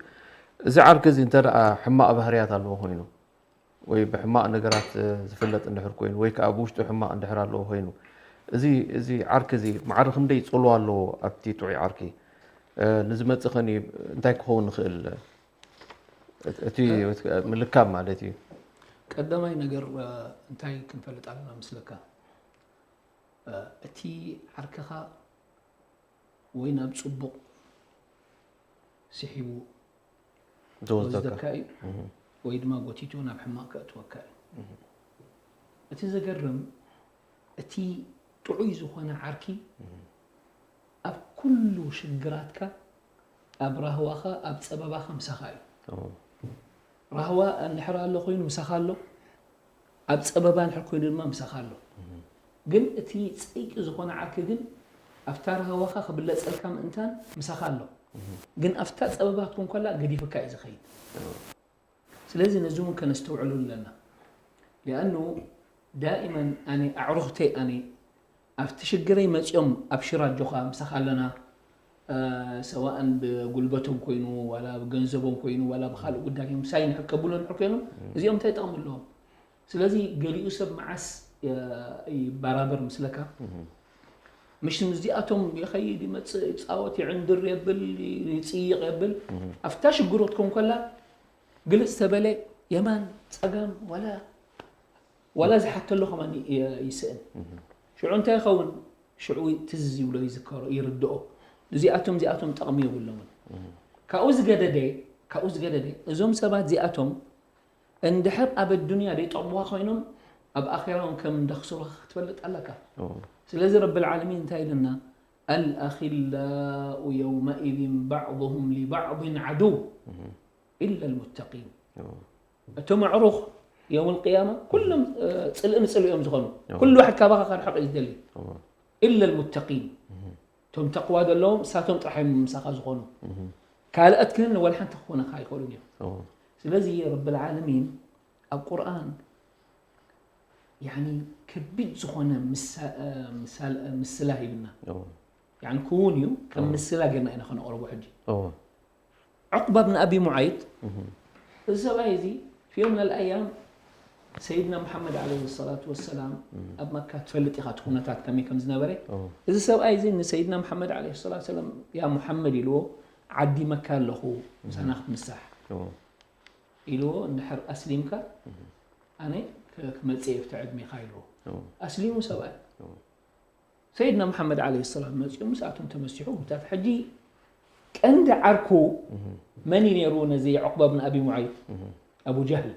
እዚ ዓርኪ እዚ እንተ ደኣ ሕማቕ ባህርያት ኣለዎ ኮይኑ ወይ ብሕማቕ ነገራት ዝፍለጥ እንድሕር ኮይኑ ወይ ከዓ ብውሽጡ ሕማቕ እንድሕር ኣለዎ ኮይኑ እዚ እዚ ዓርኪ እዚ ማዕረ ክንደይ ፅልዋ ኣለዎ ኣብቲ ጥዑይ ዓርኪ ንዝመፅእ ኸኒ እንታይ ክኸውን ንኽእል እቲ ምልካም ማለት እዩ። ቀዳማይ ነገር እንታይ ክንፈልጥ ኣለና ምስለካ እቲ ዓርክኻ ወይ ናብ ፅቡቕ ስሒቡ ዝወስደካ እዩ ወይ ድማ ጎቲቱ ናብ ሕማቕ ከእትወካ እዩ። እቲ ዘገርም እቲ ጥዑይ ዝኾነ ዓርኪ ኣብ ኩሉ ሽግራትካ ኣብ ራህዋኻ ኣብ ፀበባኻ ምሳኻ እዩ። ራህዋ እንድሕር ኣሎ ኮይኑ ምሳኻ ኣሎ፣ ኣብ ፀበባ እንድሕር ኮይኑ ድማ ምሳኻ ኣሎ። ግን እቲ ፀይቂ ዝኾነ ዓርኪ ግን ኣብታ ራህዋኻ ክብለፀልካ ምእንታን ምሳኻ ኣሎ። ግን ኣብታ ፀበባ ክትኮን ከላ ገዲፍካ እዩ ዝኸይድ። ስለዚ ነዚ እውን ከነስተውዕሉ ኣለና። ሊኣኑ ዳኢመን ኣነ ኣዕሩኽተይ ኣነ ኣብቲ ሽግረይ መፂኦም ኣብ ሽራጆኻ ምሳኻ ኣለና ሰዋእን ብጉልበቶም ኮይኑ ዋላ ብገንዘቦም ኮይኑ ዋላ ብካልእ ጉዳይ ምሳይ ንሕር ከብሎ ንሕር ኮይኖም እዚኦም እንታይ ጠቕሚ ኣለዎም? ስለዚ ገሊኡ ሰብ መዓስ ይበራበር ምስለካ ምሽ ምስዚኣቶም ይኸይድ ይመፅእ ይፃወት ይዕንድር የብል ይፅይቕ የብል ኣብታ ሽግሮት ኮንኮላ ግልፅ ተበለ የማን ፀጋም ዋላ ዋላ ዝሓተሎ ከማን ይስእን ሽዑ እንታይ ይኸውን ሽዑ ትዝ ይብሎ ይዝከሮ ይርድኦ እዚኣቶም እዚኣቶም ጠቕሚ የብሎምን ካብኡ ዝገደደ ካብኡ ዝገደደ እዞም ሰባት እዚኣቶም እንድሕር ኣብ ኣዱንያ ደይጠቕሙኻ ኮይኖም ኣብ ኣኼራ እውን ከም እንደኽስሩኻ ክትፈልጥ ኣለካ ስለዚ ረቢ ልዓለሚን እንታይ ኢልና الأخلاء يومئذ بعضهم لبعض عدو إلا المتقين እቶም ኣዕሩኽ يوم القيامة ኩሎም ፅልኢ ንፅልኢ እዮም ዝኾኑ ኩሉ ዋሕድ ካባኻ ከርሕቕ እዩ ዝደሊ إلا المتقين እቶም ተቕዋ ዘለዎም እሳቶም ጥራሕ እዮም ምሳኻ ዝኾኑ ካልኣት ግን ወላ ሓንቲ ክኾነኻ ኣይኽእሉን እዮም ስለዚ ረቢ ልዓለሚን ኣብ ቁርኣን ያኒ ከቢድ ዝኾነ ምስላ ሂብና ያኒ ክውን እዩ ከም ምስላ ጌርና ኢና ከነቕርቦ ሕጂ ዑቅባ ብን ኣቢ ሙዓይጥ እዚ ሰብኣይ እዚ في يوم من الأيام سيدنا محمد عليه الصلاة والسلام ኣብ መካ ትፈልጥ ኢኻ እቲ ኩነታት ከመይ ከም ዝነበረ እዚ ሰብኣይ እዚ ንሰይድና መሓመድ عليه الصلاة والسلام يا محمد ኢልዎ ዓዲ መካ ኣለኹ ምሳና ክትምሳሕ ኢልዎ እንድሕር ኣስሊምካ ኣነ ክመፅእ እየ ብቲ ዕድሜኻ ኢልዎ ኣስሊሙ ሰብኣይ ሰይድና መሓመድ عليه السلام መፅኡ ምስኣቶም ተመሲሑ ጉታት ሕጂ ቀንዲ ዓርኩ መን እዩ ነይሩ ነዚ ዑቅባ ብን ኣቢ ሙዓይጥ ኣቡ ጀህል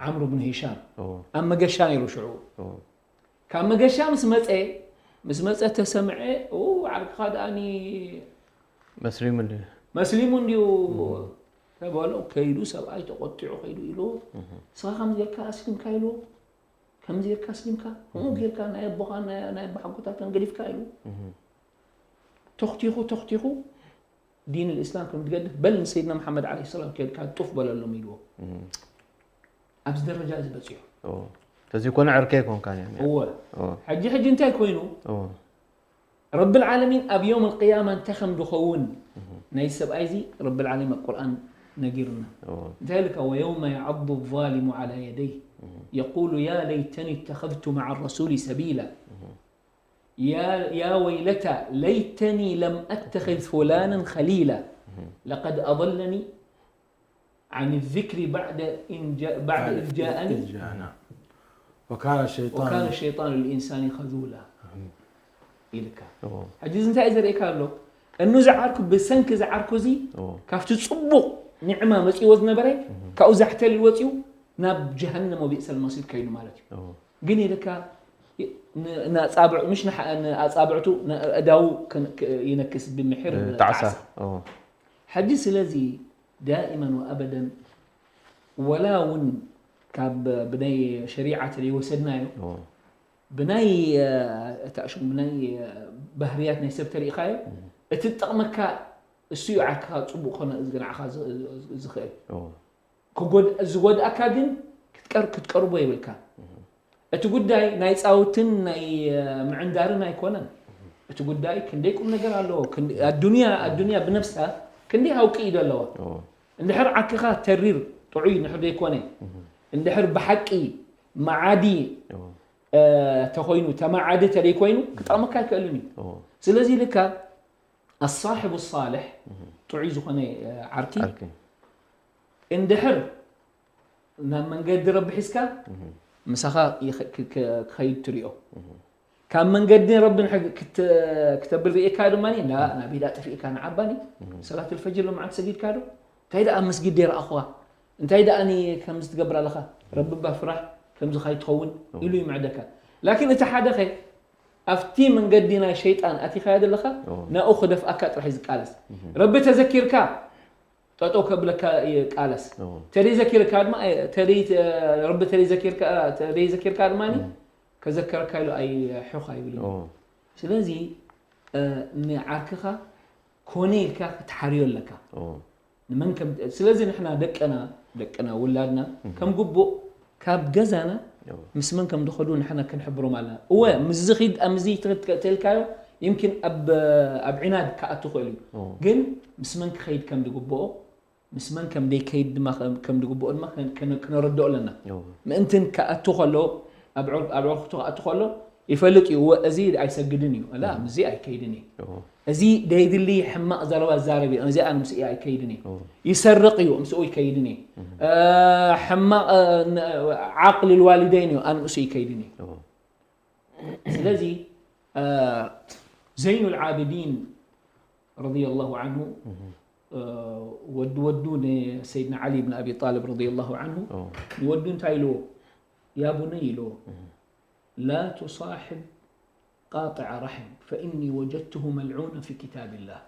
ዓምሩ ብን ሂሻም ኣብ መገሻ ነይሩ ሽዑ ካብ መገሻ ምስ መፀ ምስ መፀ ተሰምዐ ዓርክኻ ደኣኒ መስሊሙ እንዲ መስሊሙ እንዲዩ ተበሎ ከይዱ ሰብኣይ ተቆጢዑ ከይዱ ኢሉ ንስኻ ከም ጌርካ ኣስሊምካ ኢሉ ከም ጌርካ ኣስሊምካ ከምኡ ጌርካ ናይ ኣቦኻ ናይ ኣቦሓጎታትካን ገዲፍካ ኢሉ ተኽቲኹ ተኽቲኹ ዲን ልእስላም ከም ትገድፍ በል ንሰይድና መሓመድ ዓለይሂ ሰላም ከድካ ጡፍ በለሎም ኢልዎ። ኣብዚ ደረጃ እዚ በፂሑ። ተዘይኮነ ዕርከ ኣይኮንካን እዮም። እወ ሕጂ ሕጂ እንታይ ኮይኑ ረብል ዓለሚን ኣብ ዮም ልቅያማ እንታይ ከም ዝኸውን ናይ ሰብኣይ እዚ ረብል ዓለሚን ኣብ ቁርኣን ነጊርና። እንታይ ኢልካ ويوم يعض الظالم على يديه يقول يا ليتني اتخذت مع الرسول سبيلا يا يا ويلتى ليتني لم أتخذ فلانا خليلا لقد أضلني عن الذكر بعد إن جاء بعد إذ جاءني إذ جاءنا. وكان الشيطان وكان الشيطان للإنسان خذولا ኢልካ። ሕጂ እዚ እንታይ እዩ ዘርእየካ ኣሎ? እኑ ዝዓርኩ ብሰንኪ ዝዓርኩ እዚ ካብቲ ፅቡቕ ኒዕማ መፂዎ ዝነበረ ካብኡ ዛሕተል ወፂኡ ናብ ጀሃነም ወቢእሰል መሲር ከይዱ ማለት እዩ። ግን ኢልካ ንኣፃብዕ ምሽ ንኣፃብዕቱ ንእዳው ይነክስ ብምሕር ጣዕሳ። ሕጂ ስለዚ ዳኢመን ወኣበደን ወላ እውን ካብ ብናይ ሸሪዓ ተለይወሰድናዮ ብናይ እታ ሽም ብናይ ባህርያት ናይ ሰብ ተሪኢኻዮ እቲ ዝጠቕመካ እሱ እዩ ዓርክኻ ፅቡቕ ኮነ ንዓኻ ዝኽእል ዝጎድኣካ ግን ክትቀርቦ የብልካ። እቲ ጉዳይ ናይ ፃውትን ናይ ምዕንዳርን ኣይኮነን። እቲ ጉዳይ ክንደይ ቁም ነገር ኣለዎ። ኣዱንያ ኣዱንያ ብነፍሳ ክንደይ ሃውቂ እዩ ዘለዋ። እንድሕር ዓክኻ ተሪር ጥዑይ እንድሕር ዘይኮነ እንድሕር ብሓቂ መዓዲ ተኮይኑ ተመዓዲ ተደይኮይኑ ክጠቕመካ ኣይክእልን እዩ። ስለዚ ልካ ኣሳሕቡ ሳልሕ ጥዑይ ዝኾነ ዓርኪ እንድሕር ናብ መንገዲ ረቢ ሒዝካ ምሳኻ ክኸይድ ትሪኦ። ካብ መንገዲ ረቢ ክተብል ርእካ ድማ ናብ ኢዳ ጠፊእካ ንዓባኒ ሰላት ልፈጅር ሎምዓንቲ ሰጊድካ ዶ? እንታይ ደኣ ኣብ መስጊድ ደይረኣኹዋ እንታይ ደኣ ከምዚ ትገብር ኣለኻ? ረቢ ባ ፍራሕ ከምዚ ካይትኸውን ኢሉ ይምዕደካ። ላኪን እቲ ሓደኸ ኣብቲ መንገዲ ናይ ሸይጣን ኣቲኻዮ ዘለኻ ናብኡ ክደፍኣካ ጥራሕ እዩ ዝቃለስ። ረቢ ተዘኪርካ ጠጠው ከብለካ ይቃለስ። ተደይ ዘኪርካ ድማ ረቢ ተደይ ዘኪርካ ተደይ ዘኪርካ ድማ ከዘከረካ ኢሉ ኣይ ሕኽ ኣይብል። ስለዚ ንዓርክኻ ኮነ ኢልካ ክትሓርዮ ኣለካ። ንመን ከም ስለዚ ንሕና ደቅና ደቅና ውላድና ከም ግቡእ ካብ ገዛና ምስ መን ከም ዝኸዱ ንሕና ክንሕብሮም ኣለና። እወ ምስ ዝኺድ ኣብ ምዚ ትኽድ ተልካዮ ይምኪን ኣብ ኣብ ዒናድ ክኣቱ ክእል እዩ። ግን ምስ መን ክኸይድ ከም ዝግብኦ ምስ መን ከም ደይከይድ ድማ ከም ዝግብኦ ድማ ክነረድኦ ኣለና። ምእንትን ክኣቱ ከሎ ኣብ ዕርክቱ ክኣቱ ከሎ ይፈልጥ እዩ። እወ እዚ ኣይሰግድን እዩ ላ ምዚ ኣይከይድን እዩ። እዚ ደይድሊ ሕማቕ ዘረባ ዛረብ እዩ። እዚ ኣነ ምስኡ ኣይከይድን እዩ። ይሰርቕ እዩ ምስኡ ይከይድን እዩ። ሕማቕ ዓቕሊ ልዋሊደይን እዩ ኣነ ምስኡ ይከይድን እዩ። ስለዚ ዘይኑ ልዓብዲን ረዲየላሁ ዓንሁ ወዲ ወዱ ንሰይድና ዓሊ ብን ኣቢ ጣልብ ረዲየላሁ ዓንሁ ንወዱ እንታይ ኢልዎ? ያ ቡነይ ኢልዎ لا تصاحب قاطع رحم فإني وجدته ملعونا في كتاب الله.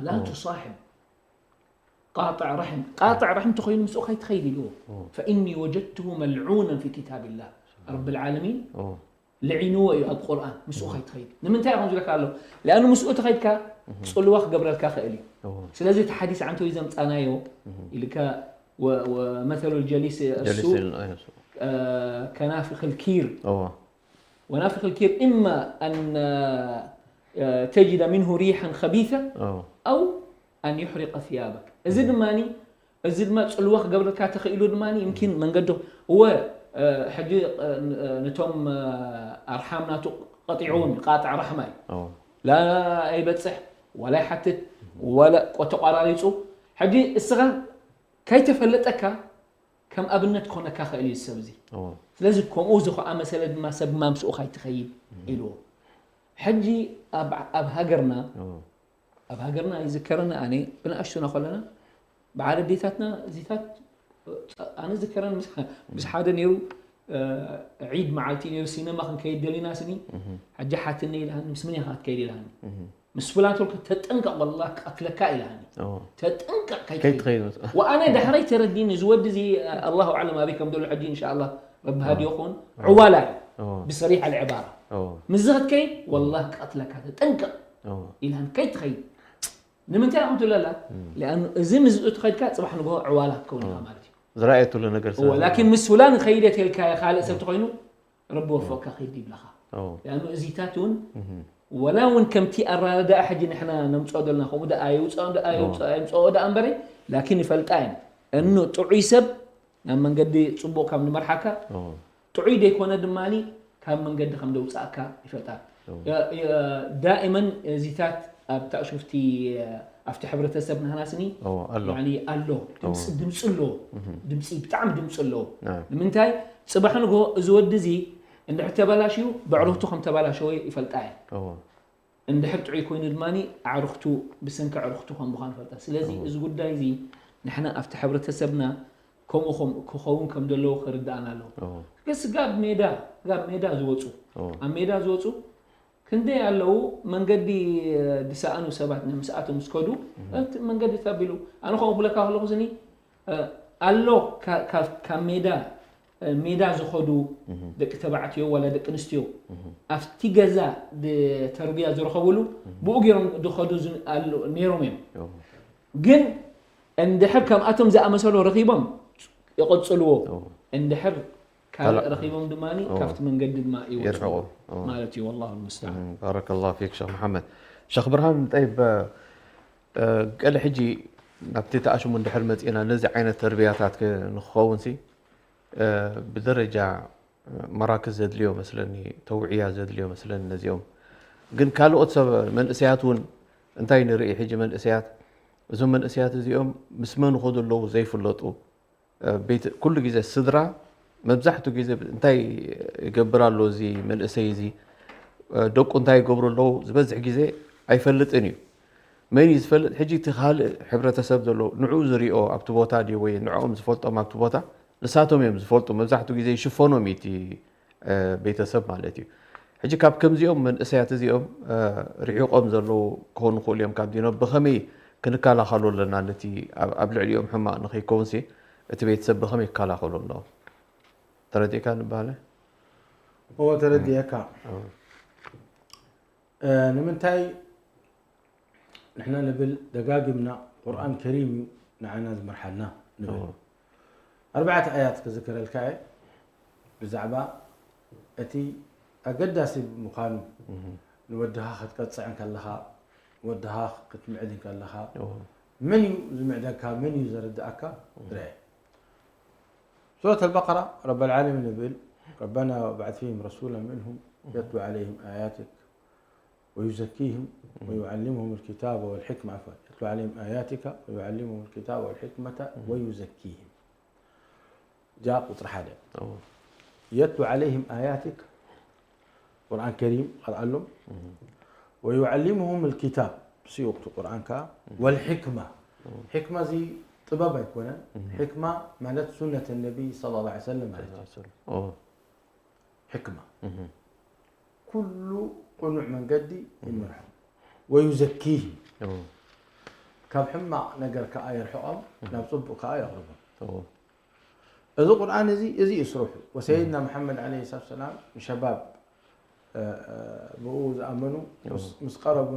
لا تصاحب قاطع رحم قاطع رحم تخيل مسؤول خيت خيل له فإني وجدته ملعونا في كتاب الله رب العالمين لعنوه أيها القرآن مسؤول خيت خيل لمن تاي خنزلك قال له لأنه مسؤول تخيل كا صلوا خبر الكا خيلي سلازي تحديث عن تويزم تانايو اللي كا ومثل الجليس السوء كنافخ الكير ونافخ الكير إما أن تجد منه ريحا خبيثة أو أن يحرق ثيابك. እዚ ድማ እዚ ድማ ፅልዋ ክገብረካ ተኽኢሉ ድማ يمكن መንገዲ እወ ሕጂ ነቶም ኣርሓም ናቱ ቀጢዕዎም እዩ ቃጥዕ ራሕማ እዩ ላ ኣይበፅሕ ወላ ይሓትት ወላ ተቋራሪፁ ሕጂ እስኻ ከይተፈለጠካ ከም ኣብነት ክኾነካ ክእል እዩ ሰብ እዚ ስለዚ ከምኡ ዝኸኣመሰለ ድማ ሰብ ማምስኡ ካይትኸይድ ኢልዎ ሕጂ ኣብ ሃገርና ኣብ ሃገርና ይዝከረኒ ኣነ ብንኣሽቱና ከለና በዓል ኣዴታትና እዚታት ኣነ ዝከረን ምስ ሓደ ነይሩ ዒድ መዓልቲ ነይሩ ሲነማ ክንከይድ ደሊና ስኒ ሕጂ ሓትነ ኢልሃኒ ምስ ምን ኢኻ ክትከይድ ኢልሃኒ ምስ ፍላን ተልኩ ተጠንቀቕ ወላ ክቀትለካ ኢልሃኒ ተጠንቀቕ ከይትኸይድ ወኣነ ዳሕረይ ተረዲኒ እዚ ወዲ እዚ ኣላሁ ኣዕለም ኣበይ ከም ዘሎ ሕጂ እንሻ ኣላ ረቢ ሃዲ ይኹን ዕዋላ እዩ ብሰሪሕ ኣልዕባራ ምስዚ ክትከይድ ወላ ክቀትለካ ተጠንቀቕ ኢልሃኒ ከይትኸይድ ንምንታይ ኢኹም ትብለላ? ሊኣኑ እዚ ምስኡ ተኸድካ ጽባሕ ንግሆ ዕዋላ ክትከውን ኢኻ ማለት እዩ። ዝረኣየትሉ ነገር እወ፣ ላኪን ምስ ፍላን ኸይደ ተልካ ካልእ ሰብ ተኾይኑ ረቢ ወፈቅካ ኺድ ይብለኻ። ሊኣኑ እዚታት እውን ወላ እውን ከምቲ ኣራዳኣ ሕጂ ንሕና ነምፅኦ ዘለና ከምኡ ደኣ የውፅኦ ደኣ የውፅኦ የምፅኦ ደኣ እምበረ ላኪን ይፈልጣ እየን። እኑ ጥዑይ ሰብ ናብ መንገዲ ፅቡቕ ካብ ንመርሓካ ጥዑይ ደይኮነ ድማ ካብ መንገዲ ከም ደውፃእካ ይፈልጣ። ዳእመን እዚታት ኣብ ታእሹፍቲ ኣብቲ ሕብረተሰብ ናህናስኒ ኣሎ ድምፂ ኣለዎ። ድምፂ ብጣዕሚ ድምፂ ኣለዎ። ንምንታይ ፅባሕ ንግሆ እዚ ወዲ እዚ እንድሕር ተበላሽዩ ብዕሩኽቱ ከም ተበላሸወ ይፈልጣ እየ። እንድሕር ጥዑይ ኮይኑ ድማ ኣዕሩኽቱ ብሰንኪ ኣዕሩኽቱ ከም ምዃኑ ይፈልጣ። ስለዚ እዚ ጉዳይ እዚ ንሕና ኣብቲ ሕብረተሰብና ከምኡ ከም- ክኸውን ከም ዘለዎ ክርድኣና ኣለዎ። ገስ ጋብ ሜዳ ጋብ ሜዳ ዝወፁ ኣብ ሜዳ ዝወፁ ክንደይ ኣለዉ መንገዲ ድሰኣኑ ሰባት ምስኣቶም ዝከዱ እቲ መንገዲ ተቢሉ ኣነ ከምኡ ብለካ ከለኹ ዝኒ ኣሎ ካብ ሜዳ ሜዳ ዝኸዱ ደቂ ተባዕትዮ ዋላ ደቂ ኣንስትዮ ኣብቲ ገዛ ተርቢያ ዝረኸብሉ ብኡ ገይሮም ዝኸዱ ነይሮም እዮም። ግን እንድሕር ከምኣቶም ዝኣመሰሉ ረኺቦም ይቐፅልዎ። እንድሕር ካልእ ረኺቦም ድማ ካብቲ መንገዲ ድማ ይወፅዎ ማለት እዩ። ወላሁ ልሙስተዓን። ባረከላሁ ፊክ ሸኽ መሓመድ። ሸኽ ብርሃን፣ ጠይብ፣ ገለ ሕጂ ናብቲ ተኣሽሙ እንድሕር መፂእና ነዚ ዓይነት ተርቢያታት ንክኸውን ሲ ብደረጃ መራክዝ ዘድልዮ መስለኒ፣ ተውዕያ ዘድልዮ መስለኒ ነዚኦም። ግን ካልኦት ሰብ መንእሰያት እውን እንታይ ንርኢ ሕጂ መንእሰያት፣ እዞም መንእሰያት እዚኦም ምስ መን ይኸዱ ኣለዉ ዘይፍለጡ። ኩሉ ግዜ ስድራ መብዛሕትኡ ግዜ እንታይ ይገብር ኣሎ እዚ መንእሰይ እዚ፣ ደቁ እንታይ ይገብሩ ኣለዉ ዝበዝሕ ግዜ ኣይፈልጥን እዩ። መን እዩ ዝፈልጥ? ሕጂ እቲ ካልእ ሕብረተሰብ ዘሎ ንዕኡ ዝሪኦ ኣብቲ ቦታ ድዩ ወይ ንዕኦም ዝፈልጦም ኣብቲ ቦታ ንሳቶም እዮም ዝፈልጡ። መብዛሕትኡ ግዜ ይሽፈኖም እዩ እቲ ቤተሰብ ማለት እዩ። ሕጂ ካብ ከምዚኦም መንእሰያት እዚኦም ርሒቖም ዘለዉ ክኾኑ ይኽእሉ እዮም ካብ ዲኖም። ብኸመይ ክንከላኸሎ ኣለና? ነቲ ኣብ ልዕሊኦም ሕማቕ ንኸይከውንሲ እቲ ቤተሰብ ብኸመይ ክከላኸሎ ኣለዎ? ተረዲእካ ንበሃለ? እዎ ተረዲኤካ። ንምንታይ ንሕና ንብል ደጋጊምና ቁርኣን ከሪም እዩ ንዓና ዝመርሓና ንብል። ኣርባዕተ ኣያት ክዝክረልካ እየ ብዛዕባ እቲ ኣገዳሲ ምዃኑ። ንወድኻ ክትቀፅዕ እንከለኻ፣ ወድኻ ክትምዕድ እንከለኻ፣ መን እዩ ዝምዕደካ፣ መን እዩ ዘረድኣካ? ርአ። ሱረት ኣልበቀራ ረብ ልዓለሚን ይብል፣ ረበና ወብዓት ፊህም ረሱላ ምንሁም የትሉ ዓለይህም ኣያትክ ወዩዘኪህም ወዩዓሊምሁም ልኪታበ ወልሕክመ፣ ዓፍዋን፣ የትሉ ዓለይህም ኣያቲካ ወዩዓሊምሁም ልኪታበ ወልሕክመተ ወዩዘኪህም። ጃ ቁፅሪ ሓደ። የትሉ ዓለይህም ኣያቲክ፣ ቁርኣን ከሪም ቀርኣሎም። ወዩዓሊምሁም ልኪታብ፣ ስዩቕቲ ቁርኣን ከዓ፣ ወልሕክማ። ሕክማ እዚ ጥበብ ኣይኮነን። ሕክማ ማለት ሱነት ነቢይ ሰለላሁ ዐለይሂ ወሰለም ማለት እዩ። ሕክማ ኩሉ ቅኑዕ መንገዲ ይመርሖም። ወዩዘኪህም፣ ካብ ሕማቕ ነገር ከዓ የርሕቖም፣ ናብ ፅቡቕ ከዓ የቕርቦም። እዚ ቁርኣን እዚ እዚ እዩ ስርሑ። ወሰይድና መሓመድ ዓለይሂ ሰላቱ ወሰላም ንሸባብ ብኡ ዝኣመኑ ምስ ቀረቡ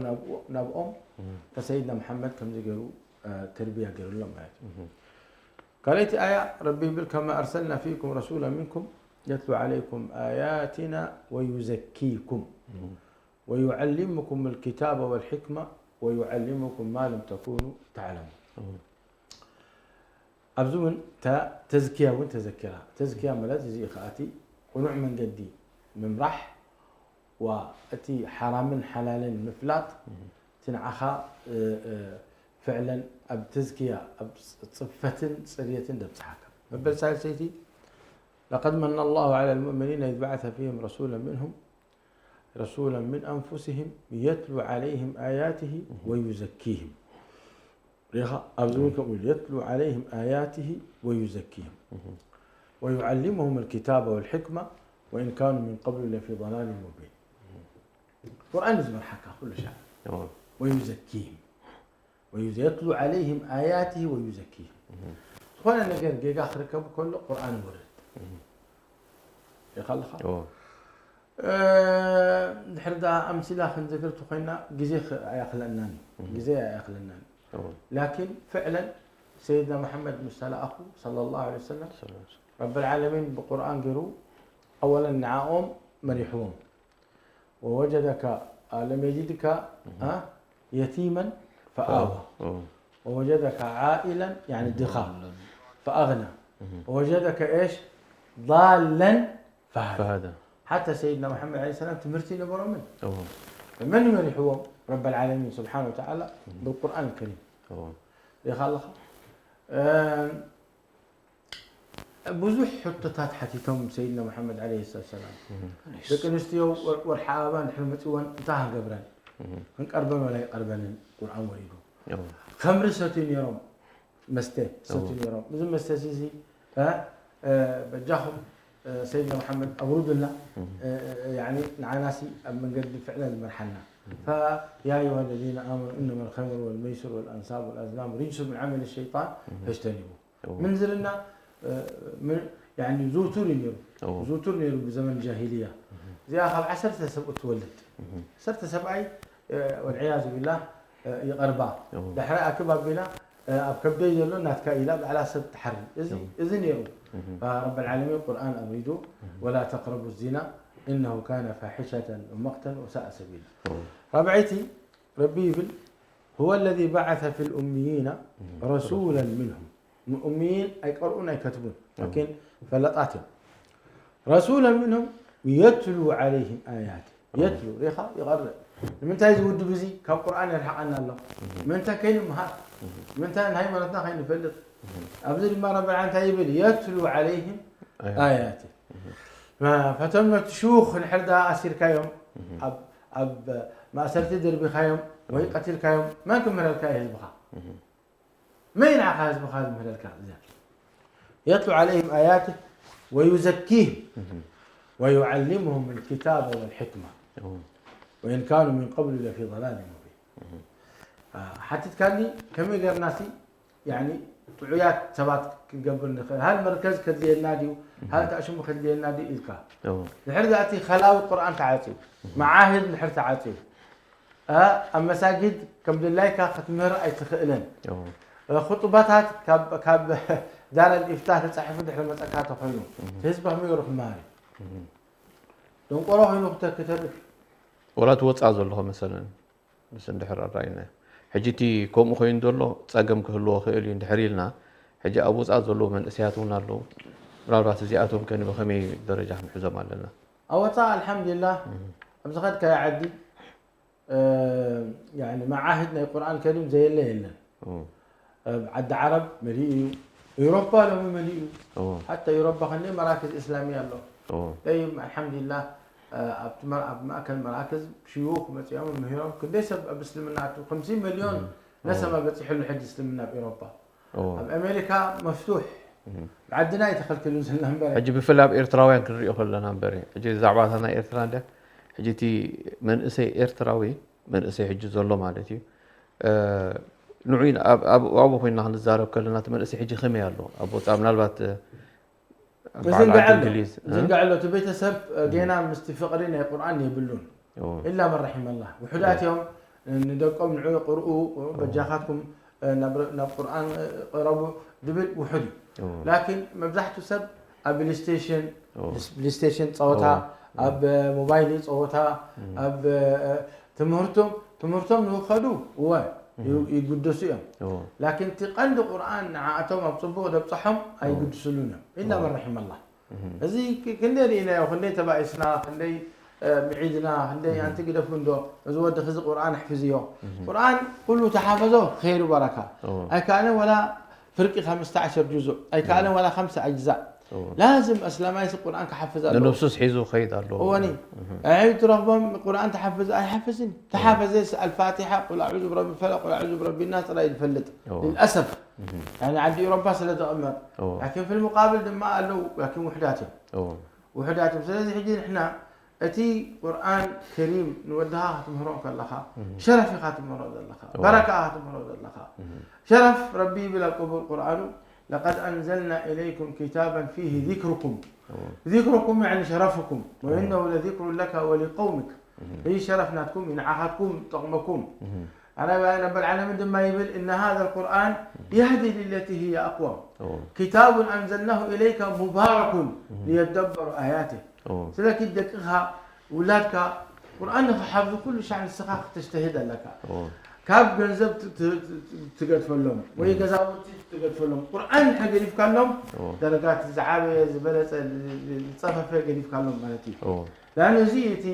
ናብኦም ከሰይድና መሓመድ ከምዚ ገይሩ ተርቢያ ገይሩሎም ማለት እዩ። ካልኣይቲ ኣያ ረቢ ይብል፣ ከማ ኣርሰልና ፊኩም ረሱላ ሚንኩም የትሉ ዓለይኩም ኣያቲና ወዩዘኪኩም ወዩዓሊምኩም ልኪታበ ወልሕክማ ወዩዓሊምኩም ማ ለም ተኩኑ ተዕለሙን። ኣብዚ እውን እታ ተዝኪያ እውን ተዘኪራ። ተዝኪያ ማለት እዚ ከኣቲ ቅኑዕ መንገዲ ምምራሕ ዋ እቲ ሓራምን ሓላልን ምፍላጥ እቲ ንዓኻ ፍዕለን ኣብ ተዝኪያ ኣብ ፅፈትን ፅርየትን ደብፅሓካ። መበል ሳልሰይቲ لقد من الله على المؤمنين إذ بعث فيهم رسولا منهم رسولا من أنفسهم يتلو عليهم آياته ويزكيهم. ሪኻ ኣብዚ እውን ከምኡ ኢሉ የትሉ ዓለይህም ኣያትህ ወዩዘኪህም ወዩዓሊሙሁም ልኪታበ ወልሕክማ ወኢን ካኑ ሚን ቀብሉ ለፊ ضላል ሙቢን። ቁርኣን ዝመርሓካ ኩሉ ሻዕ ወዩዘኪህም ወዩዘ የትሉ ዓለይህም ኣያትህ ወዩዘኪህም። ዝኾነ ነገር ጌጋ ክርከብ ከሎ ቁርኣን ወርድ ኢኻ ኣለኻ። ድሕር ዳ ኣምሲላ ክንዝክር ተኮይና ግዜ ኣይኣክለናን እዩ። ግዜ ኣይኣክለናን እዩ። ላኪን ፍዕለን ሰይድና መሓመድ ምስ ተላኣኹ صلى الله عليه وسلم ረብ العالمين ብቁርኣን ገይሩ ኣወለን ንዓኦም መሪሕዎም። ووجدك لم يجدك يتيما فآوى ووجدك عائلا يعني ድኻ فأغنى ووجدك ايش ضالا فهدى. حتى سيدنا محمد عليه السلام ትምህርቲ ነበሮምን መን መሪሕዎም? ረብ العالمين سبحانه وتعالى بالقرآن الكريم. ሪኻ ኣለኻ ብዙሕ ሕቶታት ሓቲቶም ሰይድና መሓመድ عليه الصلاة والسلام። ደቂ ኣንስትዮ ወርሒ ኣበባ እንድሕር መፅወን እንታይ ክንገብረን? ክንቀርበን ወላ ይቀርበንን? ቁርኣን ወሪዱ ከምሪ ሰትዩ ነይሮም መስተ ሰትዩ ነይሮም። እዚ መስተ እዚ በጃኹም ሰይድና መሓመድ ኣውርዱልና ንዓናሲ ኣብ መንገዲ ፍዕለን ዝመርሓና። فيا أيها الذين آمنوا إنما الخمر والميسر والأنصاب والأزلام رجس من عمل الشيطان فاجتنبوه. ምንዝርና ዝውቱር እዩ ነይሩ። ዝውቱር ነይሩ ብዘመን ጃሂልያ። እዚኣ ካብ ዓሰርተ ሰብ እትወልድ ዓሰርተ ሰብኣይ والعياذ بالله ይቐርባ። ድሕሪ ኣክብ ኣቢላ ኣብ ከብደይ ዘሎ ናትካ ኢላ ባዕላ ሰብ ትሓሪ። እዚ ነይሩ። ረብ العالمين ቁርኣን ኣውሪዱ ولا تقربوا الزنا إنه كان فاحشة ومقتا وساء سبيلا. ራብዐይቲ ረቢ ይብል هو الذي بعث في الأميين رسولا منهم ንኡምይን ኣይቀርኡን ኣይከትቡን ላኪን ፈለጣት እዮም። رسولا منهم يتلو عليهم آياته يتلو ሪኻ ይቐርእ። ንምንታይ እዚ ውድብ እዚ ካብ ቁርኣን የርሕቐና ኣሎ? ምንታይ ከይንምሃር ምንታይ ንሃይማኖትና ከይንፈልጥ ኣብዚ ድማ ረቢ እንታይ ይብል يتلو عليهم آياته ፈቶም ነቲ ሽዩኽ ንድሕር ዳ ኣሲርካዮም ኣብ ማእሰርቲ ደርቢኻዮም ወይ ቀቲልካዮም መን ክምህረልካ እዩ ህዝብኻ? መን ንዓኻ ህዝብኻ ዝምህረልካ እዚኣ يتلو عليهم آياته ويزكيهم ويعلمهم الكتاب والحكمة وإن كانوا من قبل لفي ضلال مبين. ሓቲትካኒ ከመይ ገርናሲ ጥዑያት ሰባት ክንገብር ንኽእል ሃል መርከዝ ከድልየና ድዩ ሃል ታእሽሙ ከድልየና ድዩ ኢልካ ድሕሪ ዛእቲ ኸላዊ ቁርኣን ተዓፅዩ መዓህድ ድሕር ተዓፅዩ ኣብ መሳጊድ ከም ድላይካ ክትምህር ኣይትኽእልን። ኹጥባታት ካብ ዳር ኣልኢፍታህ ተፃሒፉ ድሕሪ መፀካ ተኾይኑ ህዝቢ ከመይ ገይሩ ክመሃር እዩ? ደንቆሮ ኮይኑ ክተ- ክተርፍ እዩ። ወላ እቲ ወፃ ዘሎ ከመሰለን ምስ እንድሕር ኣራይና ሕጂ እቲ ከምኡ ኮይኑ ዘሎ ፀገም ክህልዎ ክእል እዩ እንድሕር ኢልና ሕጂ ኣብ ወፃ ዘለዉ መንእሰያት እውን ኣለዉ ምናልባት እዚኣቶም ከ ብከመይ ደረጃ ክንሕዞም ኣለና? ኣብ ወፃእ ኣልሓምዱሊላህ ኣብ ዝኸድካዮ ዓዲ መዓህድ ናይ ቁርኣን ከሪም ዘየለ የለን። ዓዲ ዓረብ መሊኡ እዩ። ኤውሮፓ ሎሚ መሊኡ እዩ። ሓታ ኤውሮፓ ክንደይ መራክዝ እስላሚያ ኣሎ። ጠይብ ኣልሓምዱሊላህ ኣብቲ ኣብ ማእከል መራክዝ ሽዩኽ መፂኦም ምሂሮም ክንደይ ሰብ ኣብ እስልምና ኣትዩ ከምዚ መሊዮን ነሰማ በፂሕሉ ሕጂ እስልምና ኣብ ኤውሮፓ። ኣብ ኣሜሪካ መፍቱሕ ብዓድና እዩ ተኸልኪሉ ዘሎ እምበር ሕጂ ብፍላይ ኣብ ኤርትራውያን ክንሪኦ ከለና እምበር ሕጂ ዛዕባታት ናይ ኤርትራ እንድያ ሕጂ እቲ መንእሰይ ኤርትራዊ መንእሰይ ሕጂ ዘሎ ማለት እዩ ንዑ ኣብኡ ኮይና ክንዛረብ ከለና እቲ መንእሰይ ሕጂ ከመይ ኣሎ ኣብ ወፃእ ምናልባት በዓል ዓዲ እንግሊዝ ዝንጋዕ ኣሎ እቲ ቤተሰብ ጌና ምስቲ ፍቕሪ ናይ ቁርኣን የብሉን ኢላ መን ረሒመላ ውሑዳት እዮም ንደቆም ንዑ የቕርኡ በጃኻትኩም ናብ ቁርኣን ቅረቡ ዝብል ውሑድ እዩ ላኪን መብዛሕቱ ሰብ ኣብ ፕሌስቴሽን ፕሌስቴሽን ፀወታ ኣብ ሞባይል ፀወታ ኣብ ትምህርቶም ትምህርቶም ንክኸዱ እወ ይግደሱ እዮም ላኪን እቲ ቀንዲ ቁርኣን ንዓእቶም ኣብ ፅቡቅ ደብፅሖም ኣይግድስሉን እዮም ኢላ መን ረሒመላ እዚ ክንደይ ርኢናዮ ክንደይ ተባኢስና ክንደይ ምዒድና ክንደይ ኣንቲ ግደፉ እንዶ እዚ ወዲ ክዚ ቁርኣን ኣሕፍዝዮ ቁርኣን ኩሉ ተሓፈዞ ኸይሩ በረካ ኣይከኣነ ወላ ፍርቂ ከምስተ ዓሸር ጁዙዕ ኣይከኣለን ዋላ ከምሰ ኣጅዛእ ላዝም ኣስላማይሲ ቁርኣን ክሓፍዝ ኣለዎ ንነብሱስ ሒዙ ክኸይድ ኣለዎ እወኒ ኣይ ትረኽቦም ቁርኣን ተሓፍዝ ኣይሓፍዝን ተሓፈዘስ ኣልፋቲሓ ቁል ኣዑዙ ብረቢ ፈለቅ ቁል ኣዑዙ ብረቢ ናስ ጥራይ ዝፈልጥ ልልኣሰፍ ያኒ ዓዲ ኤውሮፓ ስለ ዝቕመጥ ላኪን ፊልሙቃብል ድማ ኣለዉ ላኪን ውሕዳት እዮም ውሕዳት እዮም ስለዚ ሕጂ ንሕና እቲ ቁርኣን ከሪም ንወድኻ ክትምህሮ ከለኻ ሸረፍ ኢኻ ትምህሮ ዘለኻ በረካ ኢኻ ትምህሮ ዘለኻ ሸረፍ ረቢ ይብል ኣብ ቅቡር ቁርኣኑ لقد أنزلنا إليكم كتابا فيه ذكركم ذكركم يعني شرفكم، وإنه لذكر لك ولقومك. እዚ ሸረፍ ናትኩም እዩ፣ ንዓኻትኩም ጠቕመኩም። ኣነ ኣነ በል ዓለምን ድማ ይብል፣ إن هذا القرآن يهدي للتي هي أقوم. كتاب أنزلناه إليك مبارك ليدبروا آياته. ስለኪ ደቅኻ ውላድካ ቁርኣን ንኽሓፍዙ ኩሉ ሻዕ ንስኻ ክተጅተሂድ ኣለካ። ካብ ገንዘብ ት- ት- ት- ትገድፈሎም ወይ ገዛውቲ ትገድፈሎም፣ ቁርኣን እንድሕር ገዲፍካሎም ደረጃ እቲ ዝዓበየ ዝበለፀ ዝፀፈፈ ገዲፍካሎም ማለት እዩ። ላን እዚ እቲ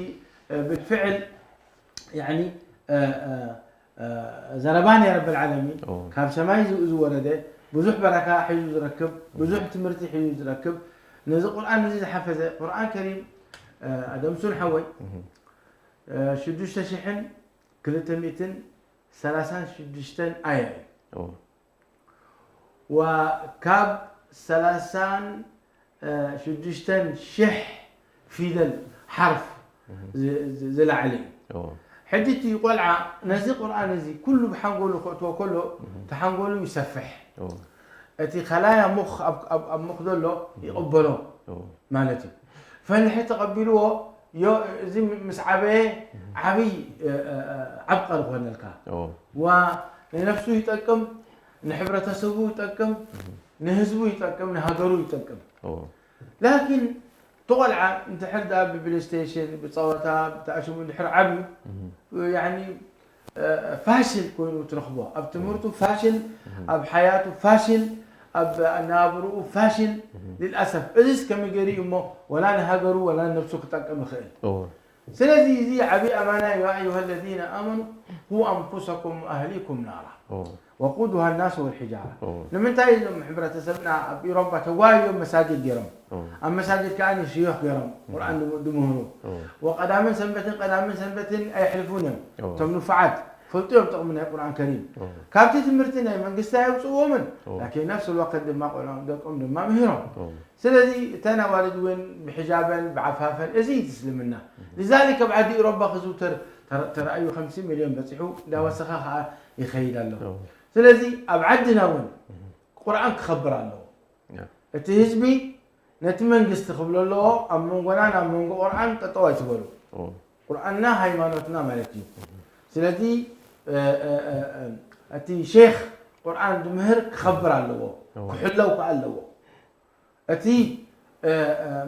ብልፍዕል ያኒ ዘረባ ናይ ረብል ዓለሚን ካብ ሰማይ ዝወረደ ብዙሕ በረካ ሒዙ ዝረክብ፣ ብዙሕ ትምህርቲ ሒዙ ዝረክብ፣ ነዚ ቁርኣን እዚ ዝሓፈዘ ቁርኣን ከሪም ኣደምሱን ሓወይ ሽዱሽተ ሽሕን ክልተ ሚእትን ሰላሳን ሽዱሽተን ኣያ እዩ። ወካብ ሰላሳን ሽዱሽተን ሽሕ ፊደል ሓርፍ ዝላዕሊ እዩ። ሕጂ እቲ ቆልዓ ነዚ ቁርኣን እዚ ኩሉ ብሓንጎሉ ከእትዎ ከሎ እቲ ሓንጎሉ ይሰፍሕ። እቲ ከላያ ሙኽ ኣብ ሙኽ ዘሎ ይቕበሎ ማለት እዩ። ፈንሒ ተቐቢልዎ እዚ ምስ ዓበየ ዓብይ ዓብቀል ኮነልካ። ዋ ንነፍሱ ይጠቅም፣ ንሕብረተሰቡ ይጠቅም፣ ንህዝቡ ይጠቅም፣ ንሃገሩ ይጠቅም። ላኪን ተቆልዓ እንድሕር ዳ ብፕሌስቴሽን ብፀወታ ብተኣሽሙ እንድሕር ዓብዩ ያኒ ፋሽል ኮይኑ ትረኽቦ፣ ኣብ ትምህርቱ ፋሽል፣ ኣብ ሓያቱ ፋሽል፣ ኣብ ኣነባብርኡ ፋሽል። ልልኣሰፍ እዚስ ከመይ ገይሩ እዩ እሞ ወላ ንሃገሩ ወላ ንነብሱ ክጠቅም ይኽእል? ስለዚ እዚ ዓብዪ ኣማና እዩ። يا أيها الذين آمنوا قوا أنفسكم وأهليكم نارا وقودها الناس والحجارة። ንምንታይ እዞም ሕብረተሰብና ኣብ ኢሮፓ ተጓዮም መሳጊድ ገይሮም ኣብ መሳጊድ ከዓ ሽዮኽ ገይሮም ቁርኣን ድምህሩ ወቀዳምን ሰንበትን ቀዳምን ሰንበትን ኣየሕልፉን እዮም። እቶም ንፉዓት ፈልጡ እዮም ጥቕሚ ናይ ቁርኣን ከሪም። ካብቲ ትምህርቲ ናይ መንግስቲ ኣየውፅእዎምን ላኪን ነፍስ ልወቅት ድማ ቆልዖም ደቆም ድማ ምሂሮም። ስለዚ እተን ኣዋልድ እውን ብሕጃበን ብዓፋፈን እዚ እዩ እስልምና። لذلك ኣብ ዓዲ ኢሮባ ክዝውተር ተራእዩ ከምሲ ሚልዮን በፂሑ እንዳወሰኸ ከዓ ይኸይድ ኣሎ። ስለዚ ኣብ ዓድና እውን ቁርኣን ክኸብር ኣለዎ። እቲ ህዝቢ ነቲ መንግስቲ ክብሎ ኣለዎ ኣብ መንጎና ናብ መንጎ ቁርኣን ጠጠው ኣይትበሉ። ቁርኣንና ሃይማኖትና ማለት እዩ። ስለዚ እቲ ሼክ ቁርኣን ዝምህር ክኸብር ኣለዎ፣ ክሕለው ከዓ ኣለዎ። እቲ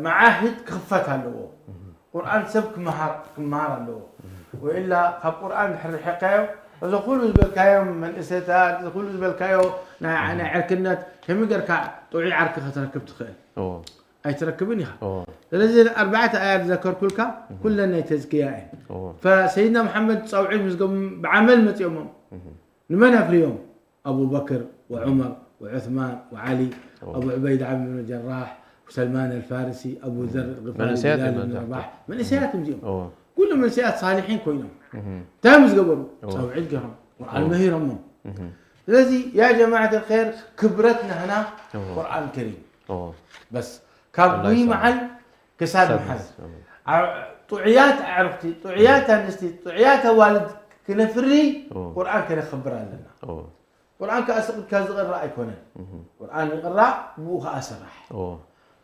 መዓህድ ክኽፈት ኣለዎ። ቁርኣን ሰብ ክመሃር ክመሃር ኣለዎ። ወኢላ ካብ ቁርኣን ድሕር ርሒቕካዮ እዚ ኩሉ ዝበልካዮም መንእሰታት እዚ ኩሉ ዝበልካዮ ናይ ናይ ዕርክነት ከመይ ጌርካ ጥዑይ ዓርኪ ከተረክብ ትኽእል? ኣይትረክብን ኢኻ። ስለዚ ኣርባዕተ ኣያት ዘከርኩልካ ኩለን ናይ ተዝክያ እየን። ፈሰይድና መሓመድ ፃውዒት ምስ ገም ብዓመል መፂኦሞም ንመን ኣፍርዮም? ኣቡበክር ወዑመር ወዑስማን ወዓሊ፣ ኣቡ ዑበይዳ ዓብድ ብን ጀራሕ፣ ሰልማን ኣልፋርሲ፣ ኣቡ ዘር ጊፋሪ፣ መንእሰያት ቢላል እዮም ብን መብዛሕትኦም። ረባሕ፣ መንእሰያት እዮም እዚኦም። እዎ። ኩሉ መንእሰያት ሳሊሒን ኮይኖም እንታይ እዮም ዝገበሩ? እዎ። ፃውዒት ገይሮም ቁርኣን እዎ። መሂሮሞም። ስለዚ ያ ጀማዓት ልኸይር ክብረት ናህና እዎ። ቁርኣን ከሪም እዎ። በስ ካብ ኣላህ ጉይ ይሰማዕ። መዓል ክሳድ ክሳድ ምሓዝ። ምሓዝ። እዎ። ዓ- ጥዑያት ኣዕርኽቲ፣ ጥዑያት ኣንስቲ፣ ጥዑያት ኣዋልድ ክነፍሪ እዎ። ቁርኣን ከነኽብር ኣለና። እዎ። ቁርኣን ከኣ ስቕ ኢልካ ዝቕራእ ኣይኮነን። ቁርኣን ይቕራእ፣ ብኡ ከኣ ስራሕ። እዎ።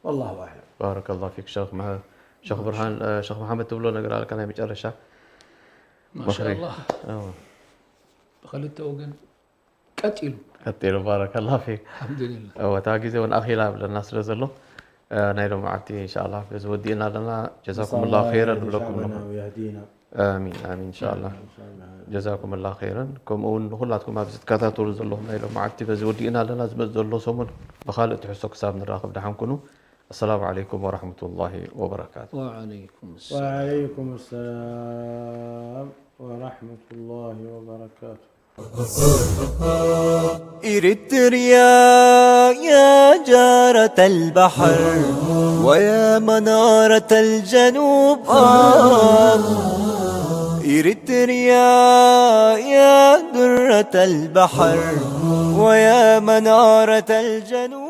ወላሁ ኣዕለም። ባረከላሁ ፊክ ሸኽ መሐ- ሸኽ ብርሃን፣ እ፣ ሸኽ መሓመድ ትብሎ ነገር ኣለካ ናይ መጨረሻ? ማሻኣላህ። እዎ። ብኽልተ ወገን ቀጥ ኢሉ። ቀጥ ኢሉ፣ ባረከላሁ ፊክ። ኣልሓምዱሊላህ። እዎ፣ እታ ግዜ እውን ኣኺላ ብለና ስለ ዘሎ፣ እ፣ ናይ ሎማዓንቲ ኢንሻኣላህ በዚ ወዲእና ኣለና። ጀዛኩሙላሁ ኸይረን ንብለኩም ኣለኹ። ኣሚን፣ ኣሚን፣ ኢንሻኣላህ። ጀዛኩሙላህ ኸይረን። ከምኡ እውን ንኹላትኩም ኣብዚ ትከታተሉ ዘለኹም ናይ ሎማዓንቲ በዚ ወዲእና ኣለና። ዝመጽእ ዘሎ ሰሙን ብኻልእ ትሕዝቶ ክሳብ ንራኸብ ደሓን ኩኑ። ኣሰላሙ ዓለይኩም ወራህመቱላሂ ወበረካቱ። ወዓለይኩም ሰላም። ወዓለይኩም ሰላም ወራህመቱላሂ ወበረካቱ። إريتريا يا جارة البحر ويا منارة الجنوب آه. إريتريا يا درة البحر ويا منارة الجنوب